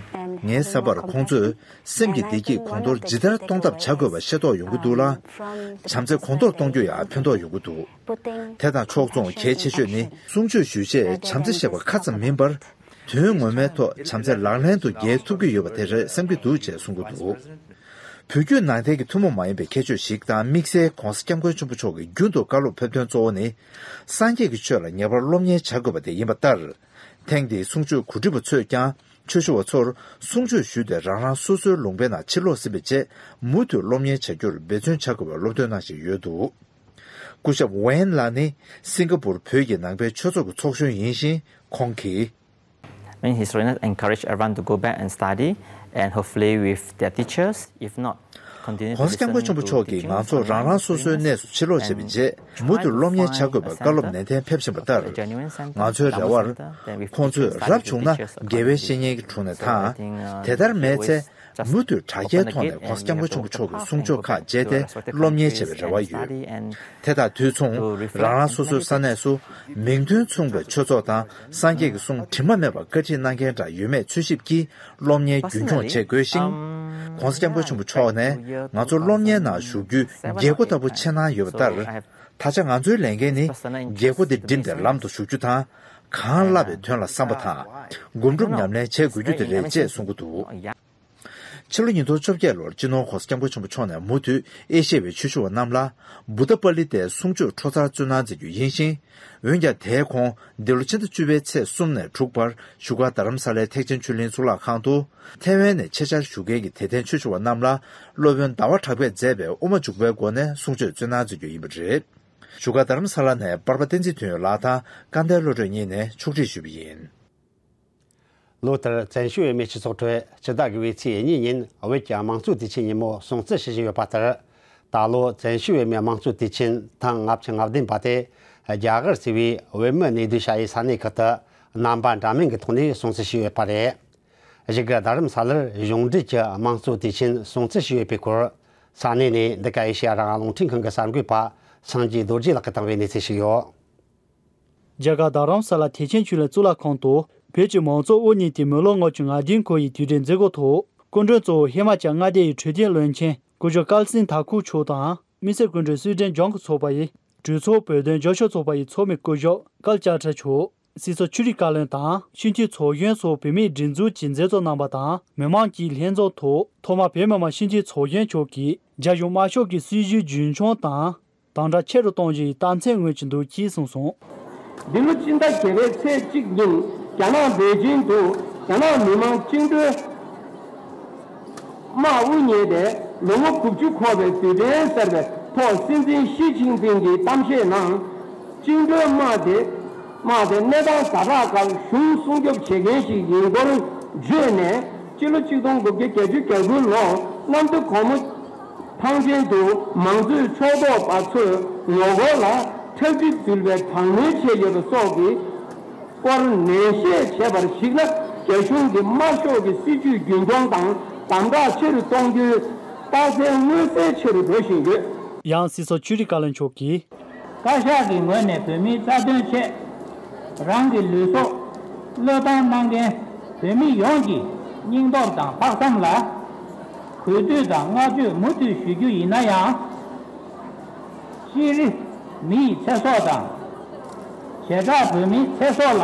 ངའི་བསམ་པར་ཁོང་ཚོས་སེམས་ཀྱི་བདེ་སྐྱིད་གོང་མཐོར་ཇི་ལྟར་གཏོང་ཐབས་བྱ་དགོས་པ་ཤེས་རྟོགས་ཡོང་གི་འདུག་ལ། བྱམས་བརྩེ་གོང་མཐོར་གཏོང་རྒྱུ་ཡང་ཕན་ཐོགས་ཡོང་གི་འདུག་དེ་དང་ཕྱོགས་མཚུངས་གལ་ཆེ་ཤོས་ནི། གསུང་ཆོས་ཞུས་རྗེས་བྱམས་བརྩེ་བཤད་པ་ཁ་ཙམ་མིན་པར། དོན་ངོ་མའི་ཐོག་བྱམས་བརྩེ་ལག་ལེན་དུ་འགེལ་ཐུབ་ཀྱི་ཡོད་པ་དེ་རེད་བསམ་གྱི་འདུག་ཅེས་གསུང་གི་འདུག་བོད་བརྒྱུད་ནང་བསྟན་གྱི་ཐུན་མོང་མ་ཡིན་པའི་ཁྱད་ཆོས་ཤིག་དང་། དམིགས་བསལ་ྋགོང་ས་ྋསྐྱབས་མགོན་ཆེན་པོ་མཆོག་གིས་རྒྱུན་དུ་བཀའ་སློབ་ཕེབས་དོན་གཙོ་བོ་ནི། སངས་རྒྱས་ཀྱི་ཆོས་ལ་ངེས་པར་སློབ་གཉེར་བྱ་དགོས་པ་དེ་ཡིན་པ་ལྟར། ཐེངས་འདིའི་གསུང་ཆོས་གོ་སྒྲིག་པ་ཚོས་ཀྱང་། ཆོས་ཞུ་བ་ཚོར་གསུང་ཆོས་ཞུས་ཏེ། རང་རང་སོ་སོའི་ལུང་པའི་ནང་ཕྱིར་ལོག་ཟིན་པའི་རྗེས། མུ་མཐུད་སློབ་གཉེར་བྱ་རྒྱུར་འབད་བརྩོན་བྱ་དགོས་པའི་སློབ་སྟོན་གནང་བཞིན་ཡོད་འདུག་སྐུ་ཞབས་ཝེན་ལགས་ནི། སིང་ག་པུར་བོད་ཀྱི་ནང་པའི་ཆོས་ཚོགས་ཀྱི་ཚོགས་གཞོན་ཡིན་ཞིང་། ཁོང་གིས། Many historians encourage everyone to go back and study, and hopefully with their teachers, if not, continue to listen to teachings and learn things and ྋགོང་ས་ྋསྐྱབས་མགོན་ཆེན་པོ་མཆོག་གིས་ང་ཚོར་རང་རང་སོ་སོའི་གནས་སུ་ཕྱིར་ལོག་བྱས་པའི་རྗེས། མུ་མཐུད་སློབ་གཉེར་བྱ་དགོས་པའི་བཀའ་སློབ་ནན་ཏན་ཕེབས་བཞིན་པ་ལྟར། ང་ཚོའི་རེ་བར། ཁོང་ཚོས་རབ་བྱུང་ན་དགེ་བའི་བཤེས་གཉེན་གྱི་དྲུང་ནས་དང་། དེ་ལྟར་མེད་ཚེ། མུ་མཐུད་དྲ་རྒྱའི་ཐོག་ནས་ྋགོང་ས་ྋསྐྱབས་མགོན་ཆེན་པོ་མཆོག་གི་གསུང་ཆོས་ཁག་མཇལ་ཏེ་སློབ་གཉེར་བྱེད་པའི་རེ་བ་ཡོད། དེ་དང་དུས་མཚུངས། རང་རང་སོ་སོའི་ས་གནས་སུ་མིང་དོན་མཚུངས་པའི་ཆོས་ཚོགས་དང་། སངས་རྒྱས་ཀྱི་གསུང་དྲི་མ་མེད་པར་བཀའ་ཁྲིད་གནང་མཁན་འདྲ་ཡོད་མེད་འཚོལ་ཞིབ་ཀྱིས་སློབ་གཉེར་རྒྱུན་འཁྱོངས་བྱེད་དགོས་ཤིང་། ྋགོང་ས་ྋསྐྱབས་མགོན་ཆེན་པོ་མཆོག་ནས་ང་ཚོ་སློབ་གཉེར་ནང་ཞུགས་རྒྱུའི་རྒྱལ་སྒོ་ལྟ་བུ་ཕྱེ་གནང་ཡོད་པ་ལྟར། ད་ཆ་ང་ཚོའི་ལས་འགན་ནི་རྒྱལ་སྒོ་འདི་བསྒྲིམས་ཏེ་ལམ་དུ་ཞུགས་རྒྱུ་དང་། གང་བསླབ་པའི་དོན་ལ་བསམ་པ་དང་། སྒོམ་སྒྲུབ་ཉམས་ལེན་བྱེད་དགོས་རྒྱུ་དེ་རེད་ཅེས་གསུང་གི་འདུག་ཕྱི་ལོ་ཉིས་སྟོང་བཅོ་བརྒྱད་ལོར་སྤྱི་ནོར་ྋགོང་ས་ྋསྐྱབས་མགོན་ཆེན་པོ་མཆོག་ནས་མུ་མཐུད་ཨེ་ཤེ་ཡ་པའི་ཆོས་ཞུ་བ་རྣམས་ལ་བུདྡྷ་པཱ་ལི་ཏའི་གསུང་ཆོས་འཕྲོ་མཚར་སྩོལ་གནང་མཛད་རྒྱུ་ཡིན་ཞིང་། འོན་ཀྱང་དེའི་གོང་འདི་ལོ་ཕྱི་ཟླ་བཅུ་པའི་ཚེས་གསུམ་ནས་དྲུག་བར་བཞུགས་སྒར་རྡ་རམ་ས་ལའི་ཐེག་ཆེན་ཆོས་གླིང་གཙུག་ལག་ཁང་དུ། ཐའེ་ཝན་ནས་ཆེད་བཅར་ཞུ་མཁན་གྱི་དད་ལྡན་ཆོས་ཞུ་བ་རྣམས་ལ་སློབ་དཔོན་ཟླ་བ་གྲགས་པས་མཛད་པའི་དབུ་མ་འཇུག་པའི་སྒོ་ནས་གསུང་ཆོས་སྩོལ་གནང་མཛད་རྒྱུ་ཡིན་པ་རེད། བཞུགས་སྒར་རྡ་རམ་ས་ལ་ནས་པར་པ་བསྟན་འཛིན་དོན་ཡོད་ལགས་དང་སྐལ་ལྡན་བློ་གྲོས་གཉིས་ནས་ཕྱོགས་སྒྲིག་ཞུས་པ་ཡིན། ལོ་ལྟར་བཙན་བྱོལ་བོད་མིའི་སྤྱི་ཚོགས་ཁྲོད་སྤྱི་ཟླ་དགུ་པའི་ཚེས་གཉིས་ཉིན་བོད་ཀྱི་དམངས་གཙོའི་དུས་ཆེན་ཉིན་མོ་སྲུང་བརྩི་ཞུ་བཞིན་ཡོད་པ་ལྟར། ད་ལོ་བཙན་བྱོལ་བོད་མིའི་དམངས་གཙོའི་དུས་ཆེན་ཐེངས་ལྔ་བཅུ་ང་བདུན་པ་དེ་རྒྱ་གར་ཟེར་བའི་བོད་མི་གནས་སྡོད་བྱ་ཡུལ་ས་གནས་ཁག་ཏུ་རྣམ་པ་འདྲ་མིན་གྱི་ཐོག་ནས་སྲུང་བརྩི་ཞུས་ཡོད་པ་རེད། བཞུགས་སྒར་རྡ་རམ་ས་ལར་གཞུང་འབྲེལ་གྱི་དམངས་གཙོའི་དུས་ཆེན་སྲུང་བརྩི་ཞུས་ཡོད་པའི་སྐོར། ས་གནས་ནས་འདི་ག་ཨེ་ཤེ་ཡ་རང་དབང་རླུང་འཕྲིན་ཁང་གི་གསར་འགོད་པ་སངས་རྒྱས་རྡོ་རྗེ་ལགས་ཀྱིས་བཏང་བའི་གནས་ཚུལ་ཞིག་ཡོད། རྒྱ་གར་རྡ་རམ་ས་ལ་ཐེག་ཆེན་ཆོས་གླིང་གཙུག་ལག་ཁང་དུ་བོད་ཀྱི་མང་གཙོ་དབུ་བརྙེས་ཏེ་མི་ལོ་ལྔ་བཅུ་ང་བདུན་འཁོར་བའི་དུས་དྲན་མཛད་སྒོ་ཐོག་སྐུ་མགྲོན་གཙོ་བོ་ཧི་མ་ཅལ་མངའ་སྡེ་ཡི་འཕྲོད་བསྟེན་བློན་ཆེན་སྐུ་ཞབས་ཀལ་སིན་ཐ་ཁུར་མཆོག་དང་། དམིགས་བསལ་སྐུ་མགྲོན་སུའེ་ཌེན་ལྗོངས་ཀྱི་ཚོགས་པ་ཡི་གྲོས་ཚོགས་བོད་དོན་རྒྱབ་སྐྱོར་ཚོགས་པ་ཡི་ཚོགས་མི་སྐུ་ཞབས་ཀལ་ཅཱ་ཁྲ་མཆོག་སྲིད་ཚོགས་ཆོས་རིག་བཀའ་བློན་དང་སྤྱི་འཐུས་ཚོགས་གཞོན་སོགས་བོད་མིའི་སྒྲིག་འཛུགས་ཀྱི་མཛད་གཙོ་རྣམ་པ་དང་མི་མང་གི་ལྷན་ཚོགས་ཐོག་ཐོག་མར་བོད་མི་མང་སྤྱི་འཐུས་ཚོགས་གཞོན་མཆོག་གིས་རྒྱ་གཞུང་དམར་ཤོག་གི་སྲིད་བྱུས་རྒྱུན་འཁྱོངས་དང་། དམ་དྲག་ཆེ་རུ་གཏོང་རྒྱུ་ཡི་རྟགས་མཚན་མངོན་གྱི་འདུག་ཅེས་གསུངས་སོང་། འདི་ལོ་སྤྱི་ཟླ་བརྒྱད་པའི་ཚེས་གཅིག་ཉིན་རྒྱ་ནག་པེ་ཅིང་དུ་རྒྱ་ནག་མི་དམངས་བཅིངས་འགྲོལ་དམག་དབུ་བརྙེས་ཏེ་ལོ་ངོ་དགུ་བཅུ་འཁོར་བའི་དུས་དྲན་གསར་པའི་ཐོག་སྲིད་འཛིན་ཞི་ཅིན་ཕིང་གིས་གཏམ་བཤད་ནང་། བཅིངས་འགྲོལ་དམག་དེ་དམག་དེ་གནས་སྟངས་ཛ་དྲག་སྐབས་གཞུང་སྲུང་སྐྱོབ་བྱེད་མཁན་ཞིག་ཡིན་སྐོར་བརྗོད་ནས། སྤྱི་ལོ་ཆིག་སྟོང་དགུ་བརྒྱ་བརྒྱད་ཅུ་གྱ་དགུ་ལོ་གནམ་བདེ་སྒོ་མོ་ཐང་ཆེན་དུ་མང་གཙོའི་ཕྱོགས་གཏོགས་པ་ཚོས་ངོ་རྒོལ་ལ་ཁྲག་དྲི་འཛུལ་བའི་དྲག་གནོན་བྱས་ཡོད་པ་སོགས་ཀྱི་སྐོར་ནན་བཤད་བྱས་པར་གཞིགས་ན། རྒྱ་གཞུང་གིས་དམར་ཤོག་གི་སྲིད་བྱུས་རྒྱུན་འཁྱོངས་དང་དམ་དྲག་ཆེ་རུ་གཏོང་རྒྱུའི་རྟགས་མཚན་མངོན་གསལ་ཆེ་རུ་འགྲོ་བཞིན་ཡོད། ཡང་སྲིད་ཚོགས་ཆོས་རིག་བཀའ་བློན་མཆོག་གིས། བཀའ་ཤག་གི་ངོས་ནས་བོད་མིའི་རྩ་དོན་ཆེད་རང་གི་ལུས་སྲོག་བློས་གཏོང་གནང་མཁན་བོད་མི་ཡོངས་ཀྱི་སྙིང་སྟོབས་དང་དཔག་བསམ་ལ་གུས་འདུད་དང་བསྔགས་བརྗོད་མུ་མཐུད་ཞུ་རྒྱུ་ཡིན་ན་ཡང་། སྤྱིར་མི་ཡི་ཚེ་སྲོག་དང་། བྱེ་བྲག་བོད་མིའི་ཚེ་སྲོག་ལ་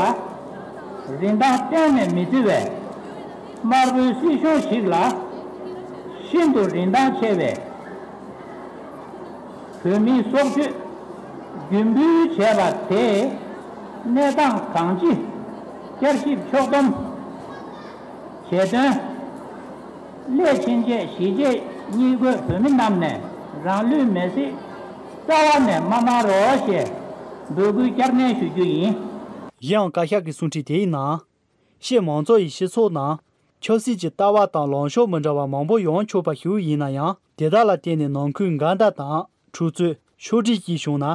རིན་ཐང་གཏན་ནས་མི་བརྩི་བའི་དམར་པོའི་སྲིད་གཞུང་ཞིག་ལ་ཤིན་ཏུ་རིན་ཐང་ཆེ་བའི་བོད་མིའི་སྲོག་གཅོད་རྒྱུ་འབུལ་བྱས་པ་དེས་གནས་སྟངས་གང་ཅི་བསྐྱར་ཞིབ་ཕྱོགས་བསྡོམས་བྱེད་དོན་སླད་ཕྱིན་ཆད་གཞིས་བྱེས་གཉིས་འཁོད་བོད་མི་རྣམས་ནས་རང་ལུས་མེར་སྲེག་རྩ་བ་ནས་མ་གནང་རོགས་ཞེས་འབོད་སྐུལ་བསྐྱར་ནན་ཞུ་རྒྱུ་ཡིན། གཞན་ཡང་བཀའ་ཤག་གི་གསུང་འཕྲིན་དེའི་ནང་། ཕྱི་མང་ཚོགས་ཡི་སྤྱི་ཚོགས་ནང་ཆབ་སྲིད་ཀྱི་ལྟ་བ་དང་ལངས་ཕྱོགས་མི་འདྲ་བ་མང་པོ་ཡོང་ཆོག་པ་ཞིག་ཡིན་ན་ཡང་། དེ་དག་ལ་བརྟེན་ནས་ནང་ཁུལ་འགལ་ཟླ་དང་འཁྲུག་རྩོད་ཕྱོགས་སྒྲིག་བྱས་བྱུང་ན།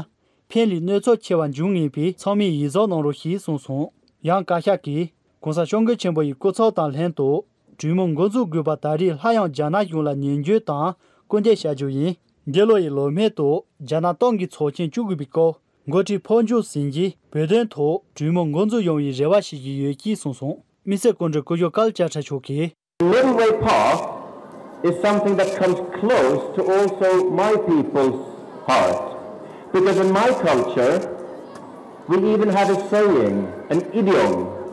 ཕན་ལས་གནོད་ཚབས་ཆེ་བ་འབྱུང་ངེས་པས་ཚང་མས་ཡིད་གཟབ་གནང་རོགས་ཞེས་གསུངས་སོང་། ཡང་བཀའ་ཤག་གིས་ ༸གོང་ས་སྐྱབས་མགོན་ཆེན་པོ་ཡི་སྐུ་ཚབ་དང་ལྷན་དུ་གྲོས་མོལ་འགོ་འཛུགས་དགོས་པ་ད་རེས་སླར་ཡང་རྒྱ་ནག་གཞུང་ལ་ནན་བརྗོད་དང་སྐུལ་འདེད་བྱ་རྒྱུ་ཡིན། འདི་ལོ་ཡི་ལོ་སྨད་དུ་རྒྱ་ནག་ཏང་གི་ཚོགས་ཆེན་བཅུ་དགུ་པའི་སྐབས་འགོ་ཁྲིད་ཕོ་མཆོག་ཟིན་རྗེས་བོད་དོན་ཐོག་གྲོས་མོལ་འགོ་འཛུགས་ཡོང་བའི་རེ་བ་བྱེད་ཀྱི་ཡོད་ཅེས་གསུངས་སོང་། དམིགས་བསལ་སྐུ་མགྲོན་སྐུ་ཞབས་ཀཱལ་ཅ་ཁྲ་མཆོག་གིས། Little way past is something that comes close to also my people's heart. Because in my culture, we even have a saying, an idiom.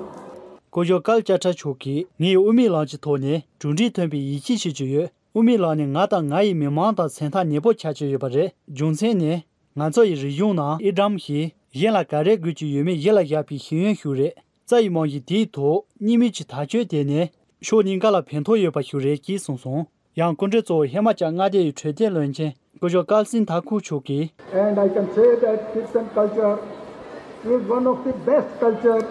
སྐུ་ཞབས་ཀཱལ་ཅ་ཁྲ་མཆོག་གིས། ངས་དབུ་མའི་ལམ་གྱི་ཐོག་ནས་གྲུབ་འབྲས་ཐོན་པའི་ཡིད་ཆེས་བྱེད་ཀྱི་ཡོད། དབུ་མའི་ལམ་ནི་ང་དང་ང་ཡི་མི་མང་དང་མཚན་རྟགས་ནན་པོ་ཆགས་ཀྱི་ཡོད་པ་རེད། རྒྱུ་མཚན་ནི། ང་ཚོ་ཡི་རིག་གཞུང་ནང་ཨི་ཌམ་ཞེས་གཞན་ལ་ག་རེ་དགོས་ཀྱི་ཡོད་མེད་ཡིད་ལ་བཞག་པའི་ཤེས་ཡོན་ཞིག་རེད། རྩ་ཡི་རྨང་གཞི་དེའི་ཐོག་གཉིས་མོས་ཀྱི་ཐག་གཅོད་དེ་ནི་ཕྱོགས་གཉིས་ཀ་ལ་ཕན་ཐོགས་ཡོད་པ་ཞིག་རེད་ཅེས་གསུངས་སོང་། ཡང་སྐུ་མགྲོན་གཙོ་བོ་ཧི་མ་ཅལ་མངའ་སྡེ་ཡི་འཕྲོད་བསྟེན་བློན་ཆེན་སྐུ་ཞབས་ཀཱལ་སིན་ཐ་ཁུར་མཆོག་གིས། And I can say that Kirtan culture is one of the best culture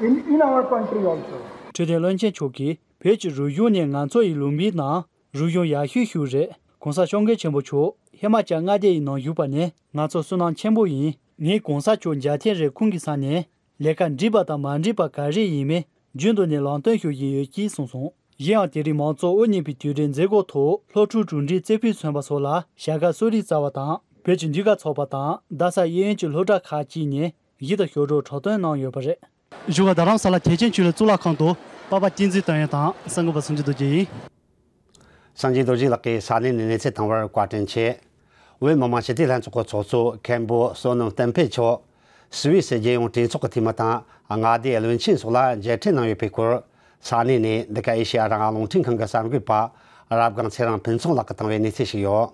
in, in our country also. འཕྲོད་བསྟེན་བློན་ཆེན་མཆོག་གིས། བོད་ཀྱི་རིག་གཞུང་ནི་ང་ཚོ་ཡི་ལུང་པའི་ནང་རིག་གཞུང་ཡག་ཤོས་ཤིག་རེད། ༸གོང་ས་སྐྱབས་མགོན་ཆེན་པོ་མཆོག་ཧི་མ་ཅལ་མངའ་སྡེ་ཡི་ནང་བཞུགས་པ་ནི་ང་ཚོ་བསོད་ནམས་ཆེན་པོ་ཡིན། ངས་གོང་ས་མཆོག་མཇལ་ཐེངས་རེར་ཁོང་གི་ས་ནས་ལས་ཀ་འགྲིག་པ་དང་མ་འགྲིག་པ་ག་རེ་ཡིན་མིན་རྒྱུན་དུ་ནས་ལམ་སྟོན་ཞུ་བཞིན་ཡོད་ཅེས་གསུངས་སོང་། གཞན་ཡང་དེ་རིང་མང་གཙོ་དབུ་བརྙེས་པའི་དུས་དྲན་མཛད་སྒོ་ཐོག་སློབ་ཕྲུག་གྲུབ་འབྲས་རྩེ་ཕུད་མཚོན་པ་སོགས་ལ་བྱ་དགའ་གསོལ་རས་སྩལ་བ་དང་བོད་ཀྱི་འདུས་ཀ་ཚོགས་པ་དང་རྡ་ས་གཡས་གཡོན་གྱི་སློབ་གྲྭ་ཁག་ཅིག་ནས་གཞི་དང་ཞབས་བྲོ་འཁྲབ་སྟོན་གནང་ཡོད་པ་རེད། བཞུགས་སྒར་རྡ་རམ་ས་ལ་དད་ཅན་ཆོས་གླིང་གཙུག་ལག་ཁང་དུ་པ་ཕ་བསྟན་འཛིན་དོན་ཡོད་དང་གསར་འགོད་པ་སངས་རྒྱས་རྡོ་རྗེ་ཡིན། སངས་རྒྱས་རྡོ་རྗེ་ལགས་ཀྱིས་ས་གནས་ནས་གནས་ཚུལ་བཏང་བར་བཀའ་དྲིན་ཆེ། བོད་མི་མང་སྤྱི་འཐུས་ལྷན་ཚོགས་ཀྱི་ཚོགས་གཙོ་མཁན་པོ་བསོད་ནམས་བསྟན་འཕེལ་མཆོག་སུད་སི་རྒྱལ་ཡོངས་གྲོས་ཚོགས་ཀྱི་འཐུས་མི་དང་མངའ་སྡེའི་བློན་ཆེན་སོགས་ལ་མཇལ་འཕྲད་གནང་ཡོད་པའི་སྐོར། ས་གནས་ནས་འདི་ག་ཨེ་ཤེ་ཡ་རང་དབང་རླུང་འཕྲིན་ཁང་གི་གསར་འགོད་པ་རབ་སྒང་ཚེ་རིང་ཕུན་ཚོགས་ལགས་ཀྱིས་བཏང་བའི་གནས་ཚུལ་ཞིག་ཡོད།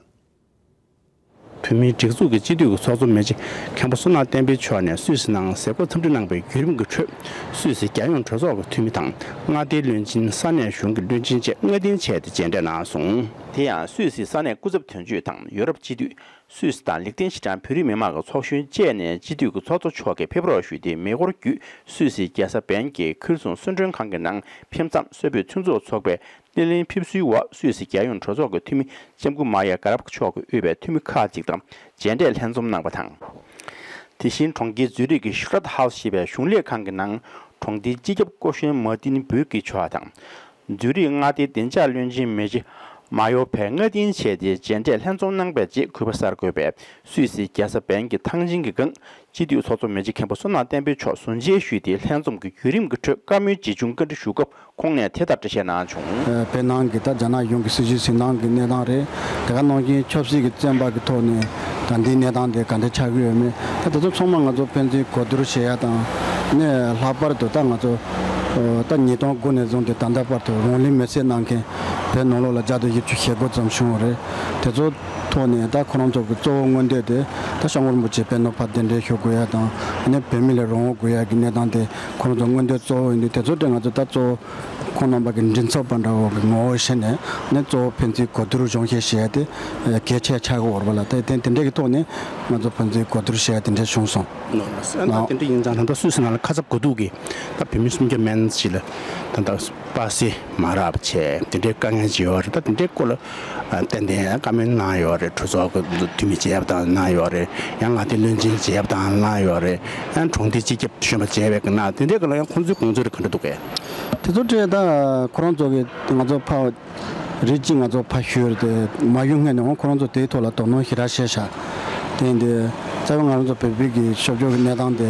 བོད་མིའི་སྒྲིག་འཛུགས་ཀྱི་སྤྱི་འཐུས་ཀྱི་ཚོགས་གཙོ་མི་རྗེ་མཁན་པོ་བསོད་ནམས་བསྟན་འཕེལ་མཆོག་ནས་སུད་སི་ནང་མཛད་སྒོ་འཚམས་འདྲི་གནང་བའི་བརྒྱུད་རིམ་གྱི་ཁྲོད། སུད་སི་རྒྱལ་ཡོངས་གྲོས་ཚོགས་ཀྱི་འཐུས་མི་དང་མངའ་སྡེའི་བློན་ཆེན། ས་གནས་གཞུང་གི་བློན་ཆེན་བཅས་སྔ་རྟིང་བྱས་ཏེ་མཇལ་འཕྲད་གནང་སོང་། དེ་ཡང་སུད་སིའི་ས་གནས་སྐུ་ཚབ་དོན་གཅོད་དང་ཡོ་རོབ་སྤྱི་འཐུས། སུད་སི་དང་ལིག་ཏེན་ཤི་ཏན་བོད་རིགས་མི་མང་གི་ཚོགས་གཞོན་བཅས་ནས་སྤྱི་འཐུས་ཀྱི་ཚོགས་གཙོ་མཆོག་གིས་ཕེབས་རོགས་ཞུས་ཏེ། མེ་འཁོར་བརྒྱུད་སུད་སིའི་རྒྱལ་ས་བན་གྱི་ཁིར་སུང་གསོལ་མགྲོན་ཁང་གི་ནང་ཕེབས་མཚམས་གསོལ་ཕོགས་ཆུ་ཚོད་ཚོགས་པས། སྣེ་ལེན་ཕེབས་བསུའི་འོག་སུད་སི་རྒྱལ་ཡོངས་གྲོས་ཚོགས་ཀྱི་འཐུས་མི་ལྕམ་སྐུ་མཱ་ཡ་གྷ་རབ་མཆོག་གིས་དབུས་པའི་འཐུས་མི་ཁག་ཅིག་དང་མཇལ་འཕྲད་ལྷན་འཛོམས་གནང་བ་དང་། དེ་བཞིན་གྲོང་ཁྱེར་ཛུ་རིག་གི་ཤུ་ར་ཏ་ཧའུ་སི་ཞེས་པའི་གཞུང་ལས་ཁང་གི་ནང་གྲོང་སྡེའི་སྤྱི་ཁྱབ་སྐུ་གཞོན་མཱ་ཏིན་བུག་གི་མཆོག་དང་། ཛུ་རིག་མངའ་སྡེའི་བདེ་འཇགས་བློན་ཆེན་མི་རྗེ་མཱ་ཡོ་ཕེ་སྔ་རྟིང་བྱས་ཏེ་མཇལ་འཕྲད་ལྷན་འཛོམས་གནང་བའི་རྗེས། གུས་པ་གསར་འགོད་པས་སུད་སིའི་རྒྱལ་ས་བན་གྱི་ཐང་ཆེན་གྱི་སྒང་སྤྱི་འཐུས་ཚོགས་གཙོ་མི་རྗེ་མཁན་པོ་བསོད་ནམས་བསྟན་འཕེལ་མཆོག་ཟུར་མཇལ་ཞུས་ཏེ། ལྷན་འཛོམས་ཀྱི་བརྒྱུད་རིམ་གྱི་ཁྲོད་བཀའ་མོལ་ཇི་བྱུང་བཀའ་འདྲི་ཞུ་སྐབས། ཁོང་ནས་དེ་ལྟར་འགྲེལ་བཤད་གནང་བྱུང་། བོད་ནང་གི་ད་རྒྱ་ནག་གཞུང་གི་སྲིད་བྱུས་འཛིན་སྟངས་ཀྱི་གནས་སྟངས་རེད། དེ་ག་ནང་བཞིན་ཆབ་སྲིད་ཀྱི་བཙོན་པ་གི་ཐོག་ནས་ད་འདིའི་གནས་སྟངས་དེ་ག་འདྲ་ཆགས་ཀྱི་ཡོད་མེད། ད་དེ་ཚོ་ཚང་མ་ང་ཚོ་ཕན་ཚུན་གོ་བསྡུར་བྱེད་ཡ་དང་། ནས་ལྷག་པར་དུ་ད་ང་ཚོ་ད་ཉིས་སྟོང་དགུ་ནས་བཟུང་སྟེ་ད་ལྟ་བར་དུ་རང་ལུས་མེར་སྲེག་གནང་མཁན་བོད་ནང་ལོགས་ལ་བརྒྱ་དང་བཞི་བཅུ་ཞེ་དགུ་ཙམ་བྱུང་བ་རེད། དེ་ཚོ་ཐོག་ནས་ད་ཁོ་རང་ཚོ་གི་གཙོ་བོ་མངོན་འདོད་དེ་ད་སྐྱབས་མགོན་རིན་པོ་ཆེ་དཔེར་ན་ཕར་གདན་འདྲེན་ཞུ་དགོས་ཡ་དང་། ཨ་ནི་བོད་མི་ལ་རང་དབང་དགོས་ཡ་གི་གནས་སྟངས་དེ་ཁོ་རང་ཚོ་མངོན་འདོད་གཙོ་བོ་ཡིན་དུས། དེ་ཚོ་དེ་ང་ཚོ་ད་གཙོ་བོ་ཁོང་རྣམ་པ་གི་མགྲིན་ཚབ་པ་འདྲ་བོ་གི་ངོ་བོ་བྱས་ནས་ནས་གཙོ་བོ་ཕན་ཚུན་གོ་བསྡུར་སྦྱོང་བཤད་བྱས་ཏེ་གལ་ཆེ་ཆགས་ཀྱི་ཡོད་རེད་པ་ལ། དེ་དེ་དེ་འདྲ་གི་ཐོག་ནས་ང་ཚོ་ཕན་ཚུན་གོ་བསྡུར་བྱས་དེ་འདྲ་བྱུང་སོང་། ཨ་ད་དེ་འདྲ་ཡིན་ཙང་ད་ལྟ་སུད་སི་ནང་ལ་ཁ་ཚ་དགོས་གཏུགས་ཀྱི་ད་བོད་མི་སུམ་བརྒྱ་མན་ཞིག་ལ་ད་ལྟ་པ་སེ་མ་རག་པ་བྱས་དེ་འདྲའི་དཀའ་ངལ་ཅིག་ཡོད་རེད། ད་དེ་འདྲའི་སྐོར་ལ་ཏན་ཏན་བཀའ་མོལ་གནང་ཡོད་རེད། གྲོས་ཚོགས་ཀྱི་འཐུས་མི་བྱས་པ་དང་གནང་ཡོད་རེད། ཡང་མངའ་སྡེ་བློན་ཆེན་བྱས་པ་དང་གནང་ཡོད་རེད། ཡང་གྲོང་སྡེ་སྤྱི་ཁྱབ་གཞོན་པ་བྱས་པའི་གི་གནང་། དེ་འདྲའི་སྐོར་ལ་ཡང་ཁོང་ཚོའི་དགོངས་ཚུལ་རེ་ག་འདྲ་འདུག་གས། དེ་ཚོ་འདྲ་ད་ཁོ་རང་ཚོ་གི་ང་ཚོ་ཕ་རེད་ཅིག་ང་ཚོ་ཕ་ཞུས་རེད་དེ་མ་ཞུ་སྔོན་ནས་འོང་ཁོ་རང་ཚོ་དེའི་ཐོག་ལ་དོ་སྣང་ཞེ་དྲག་བྱས་ཤག་དེ་ཡིན་དུས་རྩ་བའི་ང་རང་ཚོ་བོད་པའི་གི་ཤོབ་སྦྱོར་གི་གནས་སྟངས་དེ་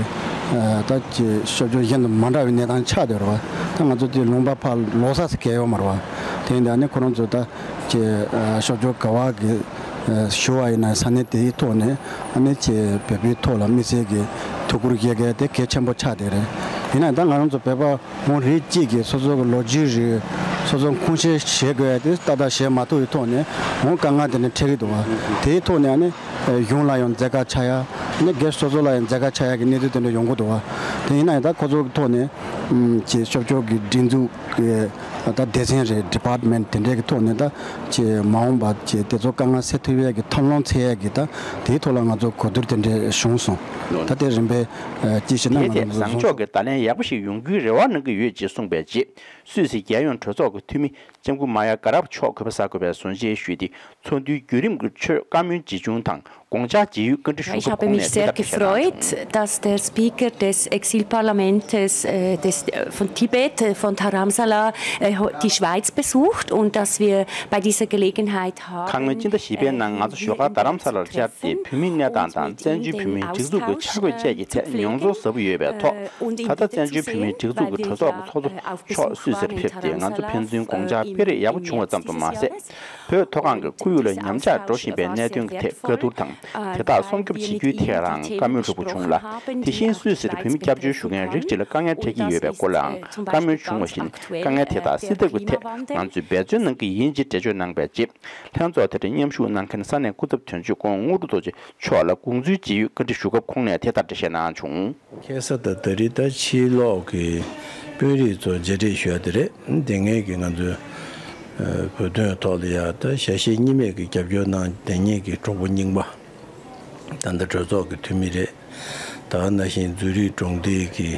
ད་ཀྱི་ཤོབ་སྦྱོར་གཞན་དང་མ་འདྲ་བའི་གནས་སྟངས་ཆགས་བསྡད་རེད་བ། ད་ང་ཚོ་དེ་ལུང་པ་ཕར་ལོག་ས་སུ་གལ་ཡོད་མ་རེད་བ། དེ་ཡིན་དུས་ཨ་ནི་ཁོ་རང་ཚོ་ད་ཀྱི་ཤོབ་སྦྱོར་ག་བ་གི་ཞུ་བ་ཡིན་ན་ས་གནས་དེའི་ཐོག་ནས་ཨ་ནི་ཀྱི་བོད་པའི་ཐོག་ལ་དམིགས་བསལ་གྱི་ཐུགས་ཁུར་བཞེས་མཁན་དེ་གལ་ཆེན་པོ་ཆགས་བསྡད་རེད། ཡིན་ན་ད་ང་རང་ཚོ་བོད་པ་ཁོང་རེ་གཅིག་གིས་སོ་སོ་གི་ལོ་རྒྱུས་རེད། སོ་སོ་ཁུངས་སྐྱེལ་བྱེད་དགོས་ཡ་དེ་ཏག་ཏག་བྱེད་མ་ཐུབ་པའི་ཐོག་ནས་འོང་དཀའ་ངལ་དེ་འདྲ་འཕྲད་ཀྱི་འདུག་བ། དེའི་ཐོག་ནས་ཨ་ནི་གཞུང་ལ་ཡང་མཛད་དཀའ་ཆགས་ཡ། ཨ་ནི་སྒེར་སོ་སོ་ལ་ཡང་མཛད་དཀའ་ཆགས་ཡ་གི་གནས་ཚུལ་དེ་འདྲ་ཡོང་གི་འདུག་བ། དེ་ཡིན་ན་ཡང་ད་ཁོ་ཚོ་གི་ཐོག་ནས་ཀྱི་ཤོབ་སྦྱོར་གྱི་སྒྲིག་འཛུགས་ཀྱི་ད་སྡེ་ཚན་རེད། ཌི་པཱར་ཊི་མེན་ཊི་དེ་འདྲའི་གི་ཐོག་ནས་ད་ཀྱི་མ་འོངས་པ་ཀྱི་དེ་ཚོ་དཀའ་ངལ་སེལ་ཐུབ་ཡ་གི་ཐབས་ལམ་འཚོལ་ཡ་གི་ད་དེའི་ཐོག་ལ་ང་ཚོ་གོ་བསྡུར་དེ་འདྲ་བྱུང་སོང་། ད་དེ་རིམ་པས་ཅི་ཞིག་ན་ང་ཚོ་བཟང་ཕྱོགས་ཀྱི་བརྡ་ལན་ཡག་པོ་ཞིག་ཡོང་རྒྱུའི་རེ་བ་གནང་གི་ཡོད་ཅེས་གསུངས་པའི་རྗེས། སུད་སི་རྒྱལ་ཡོངས་གྲོས་ཚོགས་ཀྱི་འཐུས་མི་ ལྕམ་སྐུ་མ་ཡ་གྷ་རབ་མཆོག་གུས་པ་གསར་འགོད་པས་གསུང་བཤད་ཞུས་ཏེ། ཚོགས་འདུའི་བརྒྱུད་རིམ་གྱི་ཁྲོད་བཀའ་མོལ་ཇི་བྱུང་དང་། དགོངས་འཆར་ཇི་ཡོད་བཀའ་འདྲི་ཞུ་སྐབས་ཁོང་ནས་དེ་ལྟར་བཤད་གནང་བྱུང་། Ich habe mich sehr gefreut, dass der Speaker des Exilparlamentes, äh, des, äh, von Tibet, äh, von Dharamsala, äh, ho- die Schweiz besucht und dass wir bei dieser Gelegenheit haben, ཁ་སྔོན་སྤྱི་ཟླ་བཞི་པའི་ནང་ང་ཚོ་ཞོགས་ཀ་རྡ་རམ་ས་ལར་བཅར་ཏེ། བོད་མིའི་གནས་སྟངས་དང་བཙན་བྱོལ་བོད་མིའི་སྒྲིག་འཛུགས་ཀྱི་འཆར་འགོད་བཅས་ཀྱི་ཐད་མྱོང་ཚོར་ཟབ་པོ་ཡོད་པའི་ཐོག་ད་ལྟ་བཙན་བྱོལ་བོད་མིའི་སྒྲིག་འཛུགས་ཀྱི་གྲོས་ཚོགས་ཀྱི་ཚོགས་གཙོ་མཆོག་སུད་སིར་ཕེབས་ཏེ། ང་ཚོ་ཕན་ཚུན་དགོངས་འཆར་སྤེལ་རེས་ཡག་པོ་བྱུང་བ་ཙམ་དུ་མ་ཟད། བོད་མཐོ་སྒང་གི་ཁོར་ཡུག་ལ་ཉམས་ཆག་འགྲོ་བཞིན་པའི་གནད་དོན་གྱི་ཐད་བཀའ་བསྡུར་དང་། དེ་དག་སྲུང་སྐྱོབ་བྱེད་རྒྱུའི་ཐད་ལའང་བཀའ་མོལ་ལྷུག་པོ་བྱུང་ལ། དེ་བཞིན་སུད་སིར་བོད་མི་སྐྱབས་བཅོལ་ཞུ་མཁན་རིགས་གཅིག་ལ་དཀའ་ངལ་འཕྲད་ཀྱི་ཡོད་པའི་སྐོར་ལའང་བཀའ་མོལ་བྱུང་བ་བཞིན། དཀའ་ངལ་དེ་དག་སེལ་ཐབས་ཀྱི་ཐད་ང་ཚོས་འབད་བརྩོན་གནང་གི་ཡིན་ཅེས་འགྲེལ་བརྗོད་གནང་པའི་རྗེས། ལྷན་ཚོགས་དེར་མཉམ་ཞུགས་གནང་མཁན་ས་གནས་སྐུ་ཚབ་དོན་གཅོད་ཀོང་དངོས་གྲུབ་རྡོ་རྗེ་མཆོག་ལ་དགོངས་ཚུལ་ཇི་ཡོད་བཀའ་འདྲི་ཞུ་སྐབས་ཁོང་ནས་དེ་ལྟར་འགྲེལ་བཤད་གནང་བྱུང་། ཁ་སང་དང་ད་རེས་ད་ཕྱི་ལོགས་ཀྱི་དཔོན་རིགས་ཚོ་མཇལ་འཕྲད་ཞུ་ཡ་དེ་རེད། དེ་སྔའི་གི་ང་ཚོའི་ཨ་བོད་དོན་ཐོག་ལ་ཡ་ད་ཞལ་བཞེས་གཉིས་མེད་ཀྱི་རྒྱབ་སྐྱོར་གནང་དེ་སྔའི་གི་གྲོགས་པོ་རྙིང་པ། ད་ལྟ་གྲོས་ཚོགས་ཀྱི་འཐུས་མི་རེད། ད་ག་ནང་བཞིན་ཛུ་རིག་གྲོང་སྡེའི་གི་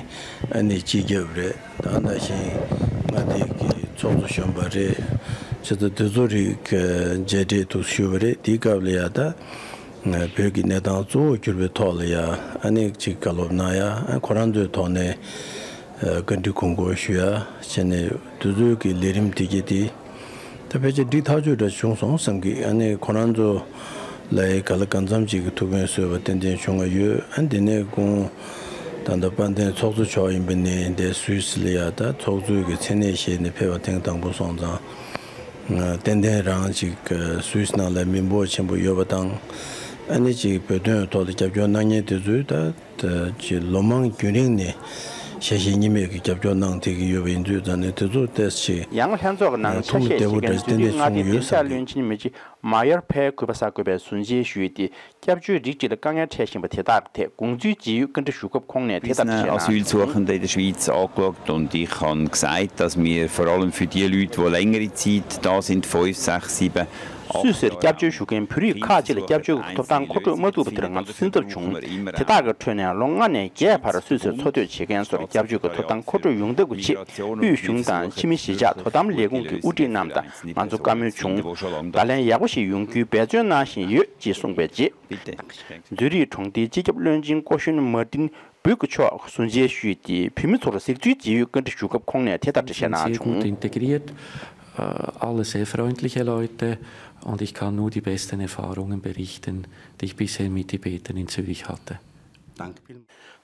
ཨ་ནི་སྤྱི་ཁྱབ་རེད། ད་ག་ནང་བཞིན་མངའ་སྡེ་གི་ཚོགས་གཙོ་གཞོན་པ་རེད། ཆུ་ཚོད་དེ་ཚོ་རིགས་མཇལ་འཕྲད་དུ་ཞུས་པ་རེད། དེའི་སྐབས་ལ་ཡ་ད་བོད་ཀྱི་གནས་སྟངས་གཙོ་བོ་གྱུར་པའི་ཐོག་ལ་ཡ་ཨ་ནི་ཅིག་བཀའ་སློབ་གནང་ཡ། ཁོ་རང་ཚོའི་ཐོག་ནས་བཀའ་འདྲི་དགོངས་སྐོར་ཞུ་ཡ་བྱས་ནས་དེ་ཚོའི་གི་ལས་རིམ་དེ་གྱད་དེ། ད་ཕལ་ཆེར་འགྲིག་ཐག་ཆོད་འདྲ་བྱུང་སོང་བསམ་གི། ཨ་ནི་ཁོ་རང་ཚོ་ལ་ག་ལ་གང་འཚམ་ཅིག་གི་ཐུགས་ཕན་གསོས་པ་ཏན་ཏན་བྱུང་བ་ཡོད། ཨ་འདི་ནས་ཁོང་ད་ལྟ་དཔལ་ལྡན་ཚོགས་གཙོ་མཆོག་ཡིན་པ་ནས་འདས་སུད་སི་ལ་ཡ་ད་ཚོགས་གཙོའི་གི་མཚན་གནས་བཞེས་ནས་ཕེབས་པ་ཐེངས་དང་པོ་སོང་ཙང་། ཏན་ཏན་རང་ཅིག་སུད་སི་ནང་ལ་མི་འབོར་ཆེན་པོ་ཡོད་པ་དང་། ཨ་ནི་ཅིག་བོད་དོན་ཐོག་ལ་རྒྱབ་སྐྱོར་གནང་མཁན་དེ་ཚོས་ད། ད་ཅི་ལོ་མང་རྒྱུན་རིང་ནས་ཞལ་བཞེས་གཉིས་མེད་ཀྱི་རྒྱབ་སྐྱོར་གནང་བསྡད་ཀྱི་ཡོད་པ་ཡིན་དུས་ཙང་ནས་དེ་ཚོ་ཏོག་ཙམ་ཅིག་ཡང་ལྷན་ཚོགས་ཀྱི་ནང་ཨ་ཆ་ཐུགས་ཤས་བདེ་པོ་བྱེད་མཁན་འདྲ་ཞིག་ཏན་ཏན་ཛུ་རིག་མངའ་སྡེའི་བདེ་འཇགས་བློན་ཆེན་མི་རྗེ་མ་ཡར་ཕའི་གུས་པ་གསར་འགོད་པས་གསུང་བཤད་ཞུས་ཏེ། སྐྱབས་བཅོལ་རིགས་གཅིག་ལ་དཀའ་ངལ་འཕྲད་བཞིན་པ་དེ་དག་གི་ཐད་དགོངས་ཚུལ་ཇི་ཡོད་བཀའ་འདྲི་ཞུ་སྐབས་ཁོང་ནས་དེ་ལྟར་བཤད་གནང་བྱུང་། Auswilsuchende in der Schweiz angeschaut und ich habe gesagt, dass wir vor allem für die Leute, die längere Zeit da sind, fünf, sechs, sieben, acht Jahre, སུད་སིར་སྐྱབས་བཅོལ་ཞུ་མཁན་བོད་རིགས་ཁག་ཅིག་ལ་སྐྱབས་བཅོལ་གྱི་ཐོབ་ཐང་མཁོ་སྤྲོད་མ་ཐུབ་པ་དེར་ང་ཚོ་སེམས་འཚབ་བྱུང་། དེ་དག་གི་ཁྲོད་ནས་ལོ་ལྔ་ནས་བརྒྱད་བར་སུད་སིར་འཚོ་སྡོད་བྱེད་མཁན་ཚོར་སྐྱབས་བཅོལ་གྱི་ཐོབ་ཐང་མཁོ་སྤྲོད་ཡོང་ཐབས་ཀྱི་ཆེད། དབུས་གཞུང་དང་ཕྱི་མི་གཞིས་ཆགས་དོ་དམ་ལས་ཁུངས་ཀྱི་དབུ་ཁྲིད་རྣམས་དང་ང་ཚོ་བཀའ་མོལ་བྱུང་། བརྡ་ལན་ཡག་པོ་ཞིག་ཡོང་རྒྱུའི་འབད་བརྩོན་གནང་བཞིན་ཡོད་ཅེས་གསུངས་པའི་རྗེས། ཛུ་རིག་གྲོང་སྡེའི་སྤྱི་ཁྱབ་བློན་ཆེན་སྐུ་གཞོན་མར་ཏིན་བུག་མཆོག་གསུང་བཤད་ཞུས་ཏེ། བོད་མི་ཚོར་གཟིགས་ཚུལ་ཇི་ཡོད་བཀའ་འདྲི་ཞུ་སྐབས་ཁོང་ནས་དེ་ལྟར་འགྲེལ་བཤད་གནང་བྱུང་། Sehr gut integriert, äh, alle sehr freundliche Leute und ich kann nur die besten Erfahrungen berichten, die ich bisher mit Tibetern in Zürich hatte.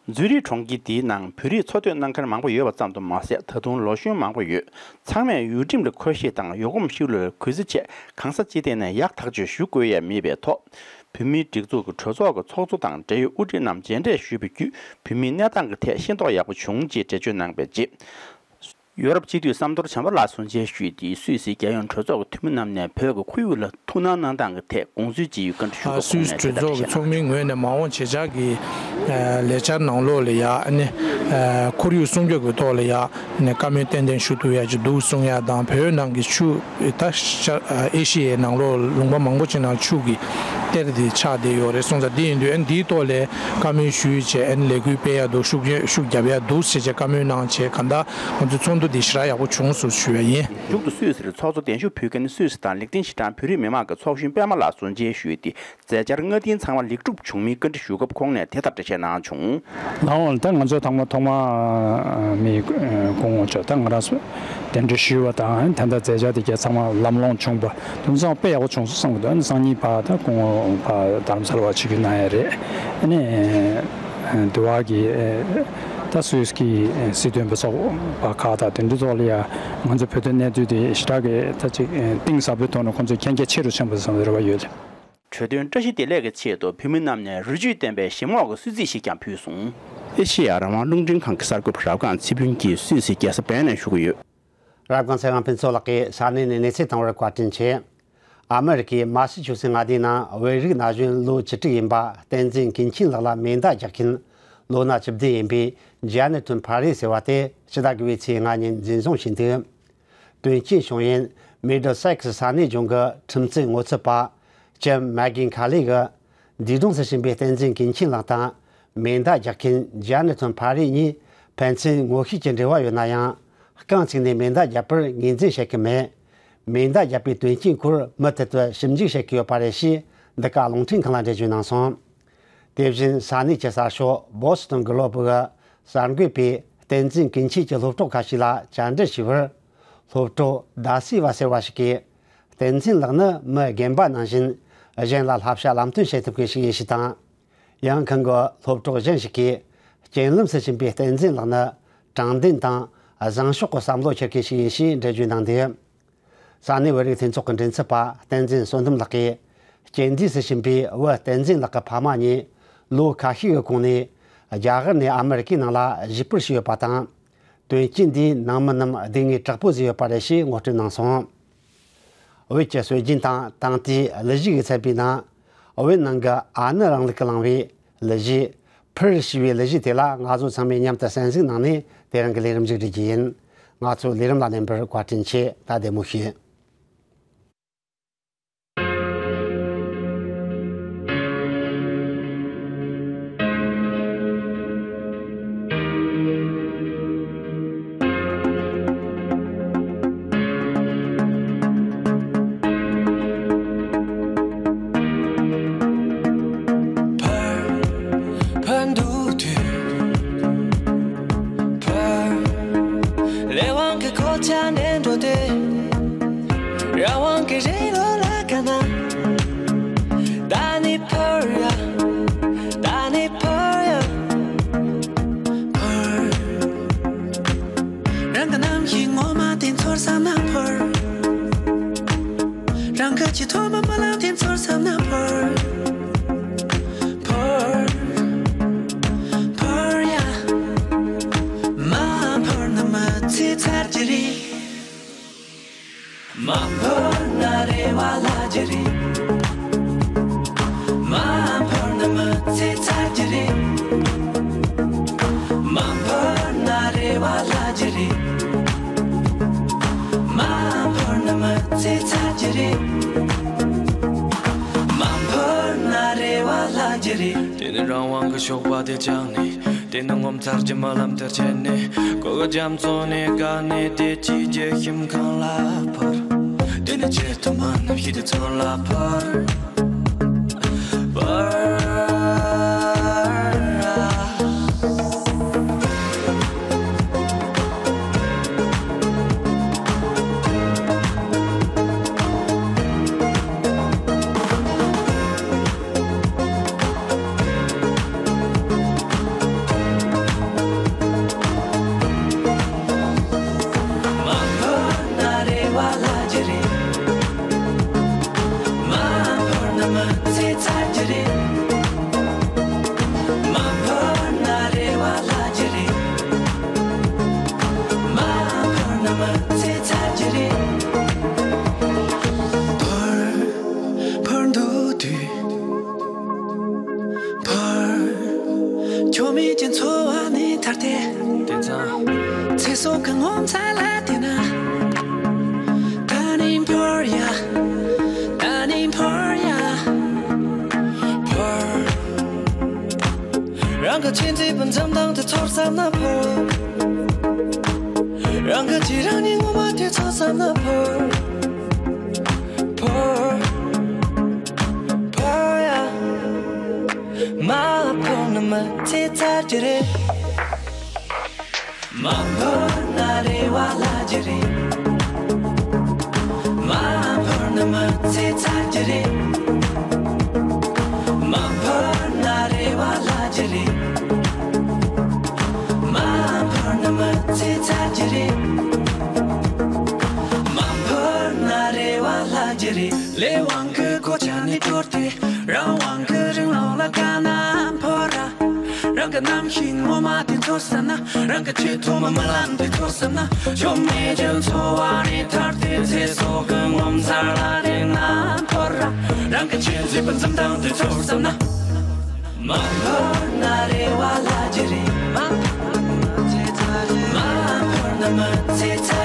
ཛུ་རིག་གྲོང་ཁྱེར་འདིའི་ནང་བོད་རིགས་འཚོ་སྡོད་གནང་མཁན་མང་པོ་ཡོད་པ་ཙམ་དུ་མ་ཟད། ད་དུང་ལོ་གཞོན་མང་པོ་ཡོད། ཚང་མས་ཡུལ་ཁྲིམས་ལ་འཁོར་གཞས་དང་ཡོ་གོམ་ཤུལ་ལུ་གུས་བརྩི་བཅས་གང་ས་ཅི་ཐད་ནས་ཡག་ཐག་ཆོད་ཞུ་དགོས་ཡ་མེད་པའི་ཐོག་བོད་མིའི་སྒྲིག་འཛུགས་ཀྱི་གྲོས་ཚོགས་ཀྱི་ཚོགས་གཙོ་དང་འབྲེལ་ཡོད་དབུ་ཁྲིད་རྣམས་མཇལ་འཕྲད་ཞུས་པ་བརྒྱུད། བོད་མིའི་གནས་སྟངས་ཀྱི་ཐད་ཤེས་རྟོགས་ཡག་པོ་བྱུང་ཅེས་འགྲེལ་བརྗོད་གནང་པའི་རྗེས། ཡོ་རོབ་སྤྱི་འཐུས་བསམ་མདོ་བྱམས་པ་ལགས་གསུང་བཤད་ཞུས་ཏེ། སུད་སིའི་རྒྱལ་ཡོངས་གྲོས་ཚོགས་ཀྱི་འཐུས་མི་རྣམས་ནས་བོད་ཀྱི་ཁོར་ཡུག་ལ་ཐུགས་སྣང་གནང་སྟངས་ཀྱི་ཐད་དགོངས་ཚུལ་ཅི་ཡོད་བཀའ་འདྲི་ཞུ་སྐབས་ཁོང་ནས་དེ་ལྟར་གསུངས་གནང་བྱུང་། སུད་སི་གྲོས་ཚོགས་ཀྱི་ཚོགས་མིའི་ངོས་ནས་མ་འོངས་བྱེད་འཆར་གྱི་ལས་འཆར་ནང་ལོགས་ལ་ཡ་ཨ་ནི་ཁོར་ཡུག་སྲུང་སྐྱོབ་ཀྱི་ཐོག་ལ་ཡ་ནས་བཀའ་མོལ་ཏན་ཏན་ཞུ་ཐུབ་ཡ་ཅིག་འདུག་གསུང་ཡ་དང་། བོད་ནང་གི་ཆུ་ད་ཤར་ཨེ་ཤི་ཡའི་ནང་ལོགས་ལུང་པ་མང་པོ་ཅིག་ནང་ཆུ་གི་གཏེར་དེ་ཆགས་བསྡད་ཡོད་རེད་གསུངས་ཙང་། དེ་ཡིན་དུས་ཨ་ནི་འདིའི་ཐོག་ལ་བཀའ་མོལ་ཞུས་བྱས་ཨ་ནི་ལས་འགུལ་སྤེལ་ཡ་འདུག་ཤུགས་ཤུགས་རྒྱབ་ཡ་འདུག་ཟེར་བྱས་བཀའ་མོལ་གནང་བྱས། གང་ལྟར་ང་ཚོའི་ཚོགས་འདུ་འདི་ཞེ་དྲག་ཡག་པོ་བྱུང་སོང་ཞུ་ཡ་ཡིན། མཇུག་ཏུ་སུད་སིར་ཚོགས་གཙོ་གདན་ཞུ་ཕུལ་མཁན་སུད་སི་དང་ལིག་ཏེན་ཤི་ཏན་བོད་རིགས་མི་མང་གི་ཚོགས་གཞོན་པད་མ་ལགས་གསུང་བཤད་ཞུས་ཏེ། མཛད་འཆར་སྔ་རྟིང་ཚང་མ་ལེགས་གྲུབ་བྱུང་མིན་བཀའ་འདྲི་ཞུ་སྐབས་ཁོང་ནས་དེ་ལྟར་འགྲེལ་བཤད་གནང་བྱུང་། ལགས་འོང་། ད་ང་ཚོ་ཚང་མ་ཐོག་མ་མི་སྐུ་ངོ་མཆོག་ད་ང་རང་ཚོ་གདན་འདྲེན་ཞུས་པ་དང་ད་ལྟ་མཛད་འཆར་དེ་ག་ཚང་མ་ལམ་ལྷོང་བྱུང་པ་དེ་ཚང་དཔེ་ཡག་པོ་བྱུང་སོང་བསམ་གི་འདུག་ཨ་ནི་སང་ཉིན་ཕར་ད་སྐུ་ངོ་ཕར་རྡ་རམ་ས་ལ་བར་ཆིབས་བསྒྱུར་གནང་ཡ་རེད། ཨ་ནི་དེ་བ་གི་ད་སུད་སི་གི་སྲིད་དོན་པ་ཚོགས་པ་ཁག་དང་དེ་འདྲ་ཚོགས་ལ་ཡ་ང་ཚོ་བོད་དོན་གནས་ཚུལ་དེ་ཞེ་དྲག་གི་ད་ཅིག་གཏིང་ཟབ་པོའི་ཐོག་ནས་ཁོང་ཚོས་མཁྱེན་རྒྱ་ཆེ་རུ་ཕྱིན་པ་བསམ་རེ་བ་ཡོད། གྲོས་དོན་བཀྲ་ཤིས་བདེ་ལེགས་ཀྱི་ཆེད་དུ་བོད་མི་རྣམས་ནས་རོ་བཅུད་ལྡན་པའི་གཞས་མོག་གི་གསོལ་ཚིགས་ཤིག་ཀྱང་ཕུལ་སོང་། ཨེ་ཤེ་ཡ་རང་དབང་རླུང་འཕྲིན་ཁང་གི་གསར་འགོད་པ་རབ་སྒང་ཚེ་ཕུན་གྱིས་སུད་སི་རྒྱལ་ས་བན་ནས་ཞུ་གི་ཡོད། རབ་སྒང་ཚེ་དབང་ཕུན་ཚོགས་ལགས་ཀྱིས་ས་གནས་ནས་གནས་ཚུལ་བཏང་བར་བཀའ་དྲིན་ཆེ། ཨ་མི་རི་ཀའི་མ་སི་ཆུ་སི་མངའ་སྡེའི་ནང་བོད་རིགས་ན་གཞོན་ལོ་བཅུ་དྲུག་ཡིན་པ་བསྟན་འཛིན་ཀུན་མཁྱེན་ལགས་ལ་མེ་མདའ་རྒྱག་མཁན་ལོ་ན་བཅུ་བདུན་ཡིན་པའི་ཇཱ་ནི་ཐོན་ཕ་རི་ཟེར་བ་དེ་ཕྱི་ཟླ་དགུ་པའི་ཚེས་ལྔ་ཉིན་འཛིན་བཟུང་བྱས་འདུག་དོན་རྐྱེན་བྱུང་ཡུལ་མི་ཌལ་སེག་སི་ས་གནས་ལྗོངས་ཀྱི་ཁྲིམས་རྩོད་ངོ་ཚབ་པ་ཅེམ་མེག་གིན་ཁ་ལི་གིས་འདས་གྲོངས་སུ་ཕྱིན་པའི་བསྟན་འཛིན་ཀུན་མཁྱེན་ལགས་དང་མེ་མདའ་རྒྱག་མཁན་ཇཱ་ནི་ཐོན་ཕ་རི་གཉིས་ཕན་ཚུན་ངོ་ཤེས་ཀྱི་འབྲེལ་བ་ཡོད་ན་ཡང་། རྐང་བཙུགས་ནས་མེ་མདའ་བརྒྱབ་པར་ངོས་འཛིན་བྱེད་ཀྱི་མེད། མེ་མདའ་བརྒྱབ་པའི་དོན་རྐྱེན་སྐོར་མུ་མཐུད་དུ་ཞིབ་འཇུག་བྱེད་ཀྱི་ཡོད་པ་རེད་ཞེས་འདི་ག་རླུང་འཕྲིན་ཁང་ལ་འགྲེལ་བརྗོད་གནང་སོང་། དེ་བཞིན་ས་གནས་ཀྱི་གསར་ཤོག་Boston Globe གི་གསར་འགོད་པས་བསྟན་འཛིན་ཀུན་མཁྱེན་གྱི་སློབ་གྲོགས་ཁ་ཤས་ལ་བཅར་འདྲི་བྱས་པར། སློབ་གྲོགས་ཟླ་སྲས་པ་ཟེར་བ་ཞིག་གིས། བསྟན་འཛིན་ལགས་ནི་མི་རྒན་པ་ནང་བཞིན་གཞན་ལ་བསླབ་བྱ་ལམ་སྟོན་བྱེད་ཐུབ་མཁན་ཞིག་ཡིན་ཞེས་དང་། ཡང་ཁུངས་གི་སློབ་གྲོགས་གཞན་ཞིག་གིས། རྐྱེན་ལམ་སུ་ཕྱིན་པའི་བསྟན་འཛིན་ལགས་ནི་དྲང་བདེན་དང་བཟང་ཕྱོགས་ཀྱི་བསམ་བློ་འཁྱེར་མཁན་ཞིག་ཡིན་ཞེས་འགྲེལ་བརྗོད་གནང་སྟེ། ས་གནས་བོད་རིགས་མཐུན་ཚོགས་ཀྱི་མགྲིན་ཚབ་པ་བསྟན་འཛིན་བསོད་ནམས་ལགས་ཀྱིས། རྐྱེན་འདས་སུ་ཕྱིན་པའི་བུ་བསྟན་འཛིན་ལགས་ཀྱི་ཕ་མ་གཉིས་ལོ་ཁ་ཤས་ཀྱི་གོང་ནས་རྒྱ་གར་ནས་ཨ་མི་རི་ཀའི་ནང་ལ་གཞིས་སྤོར་བྱས་ཡོད་པ་དང་། དོན་རྐྱེན་འདིས་ནང་མི་རྣམས་སྡུག་བསྔལ་དྲག་པོ་བཟོས་ཡོད་པ་རེད་ཅེས་ངོ་སྤྲོད་གནང་སོང་། བོད་ཀྱི་སྲོལ་རྒྱུན་དང་ད་ལྟའི་གླུ་གཞས་ཀྱི་ཚན་པའི་ནང་། བོད་ནང་གི་ཨ་ནུ་རིང་ལུགས་ཀྱིས་བླངས་པའི་གླུ་གཞས། ཕུར་ཞེས་པའི་གླུ་གཞས་དེ་ལ་ང་ཚོ་ཚང་མས་མཉམ་དུ་གསན་གཟིགས་གནང་ནས་དེ་རིང་གི་ལས་རིམ་མཇུག་སྒྲིལ་རྒྱུ་ཡིན། ང་ཚོའི་ལས་རིམ་ལ་གནན་པར་བཀའ་དྲིན་ཆེ། ད་བདེ་མོ་བྱོས། ཕར། ཕར་འདུག་དུས། ཕར། ལས་དབང་གི་གོ་ཆ་ནས་འགྲོ་དུས། རང་དབང་གི་རི་ལོ་ལ་དགའ་ན། ད་ནི་ཕར་ཡ། ད་ནི་ཕར་ཡ། ཕར། རང་གི་རྣམ་ཤེས་ངོ་མ་དེ་ཚོར་བསམ་ན་ཕར། རང་གི་ཆེས་ཐོག་མ་རྨི་ལམ་དེ་ཚོར་བསམ་ན་ཕར། ཕར། ཕར་ཡ། མ་ཕར་ན་མི་ཚེ་ཚར་གྱི་རེད། མ་ཕར་ན་རེ་བ་བརླག་གྱི་རེད། མ་ཕར་ན་མི་ཚེ་ཚར་གྱི་རེད། མ་ཕར་ན་རེ་བ་བརླག་གྱི་རེད། མ་ཕར་ན་མི་ཚེ་ཚར་གྱི་རེད། མ་ཕར་ན་རེ་བ་བརླག་གྱི་རེད། དེ་ནི་རང་དབང་གི་ཞོགས་པ་དེ་བཅག་ནས། དེ་ནི་ངོ་མཚར་གྱི་རྨི་ལམ་དེར་ཆས་ནས། གོ་གི་རྒྱ་མཚོ་ནས་བཀག་ནས་བདེ་སྐྱིད་ཀྱི་ཞིང་ཁམས་ལ་ཕར། དེ་ནི་ཆེས་ཐོག་མ་རྣམ་ཤེས་དེ་ཚོར་ལ་ཕར། ཕར། མ་ཕར་ན་རེ་བ་བརླག་གྱི་རེད། མ་ཕར་ན་མི་ཚེ་ཚར་གྱི་རེད། མ་ཕར་ན་རེ་བ་བརླག་གྱི་རེད། མ་ཕར་ན་མི་ཚེ་ཚར་གྱི་རེད། ཕར། ཕར་འདུག་དུས། ཕར། ཆོ་མེད་ཀྱི་འཚོ་བ་ནས་ཐར་ཏེ། དེང་སང་། ཚེ་སྲོག་གི་ངོ་མཚར་ལ་བལྟས་ན། ད་ནི་ཕར་ཡ། ད་ནི་ཕར་ཡ། ཕར། རང་གི་ཆེས་མཛེས་པའི་འཛུམ་མདངས་དེ་ཚོར་བསམ་ན་ཕར། རང་གི་ཆེས་རང་ཉིད་ངོ་མ་དེ་ཚོར་བསམ་ན་ཕར། ཕར། ཕར་ཡ། མ་ཕར་ན་མི་ཚེ་ཚར་གྱི་རེད། མ་ཕར་ན་རེ་བ་བརླག་གྱི་རེད། མ་ཕར་ན་མི་ཚེ་ཚར་གྱི་རེད། མ་ཕར་ན་རེ་བ་བརླག་གྱི་རེད། མ་ཕར་ན་མི་ཚེ་ཚར་གྱི་རེད། མ་ཕར་ན་རེ་བ་བརླག་གྱི་རེད། ལས་དབང་གི་གོ་ཆ་ནས་དོར་ཏེ། རང་དབང་གི་རིང་ལུགས་ལ་དགའ་ན་ཕར་ར། རང་གི་རྣམ་ཤེས་ངོ་མ་དེ་ཚོར་བསམ་ན། རང་གི་ཆེས་ཐོག་མ་རྨི་ལམ་དེ་ཚོར་བསམ་ན། ཆོ་མེད་ཀྱི་འཚོ་བ་ནས་ཐར་ཏེ། ཚེ་སྲོག་གི་ངོ་མཚར་ལ་བལྟས་ན་ཕར་ར། རང་གི་ཆེས་མཛེས་པའི་འཛུམ་མདངས་དེ་ཚོར་བསམ་ན། མ་ཕར་ན་རེ་བ་བརླག་གྱི་རེད། མ་ཕར་ན་མི་ཚེ་ཚར་གྱི་རེད། མ་ཕར་ན་མི་ཚེ་ཚར་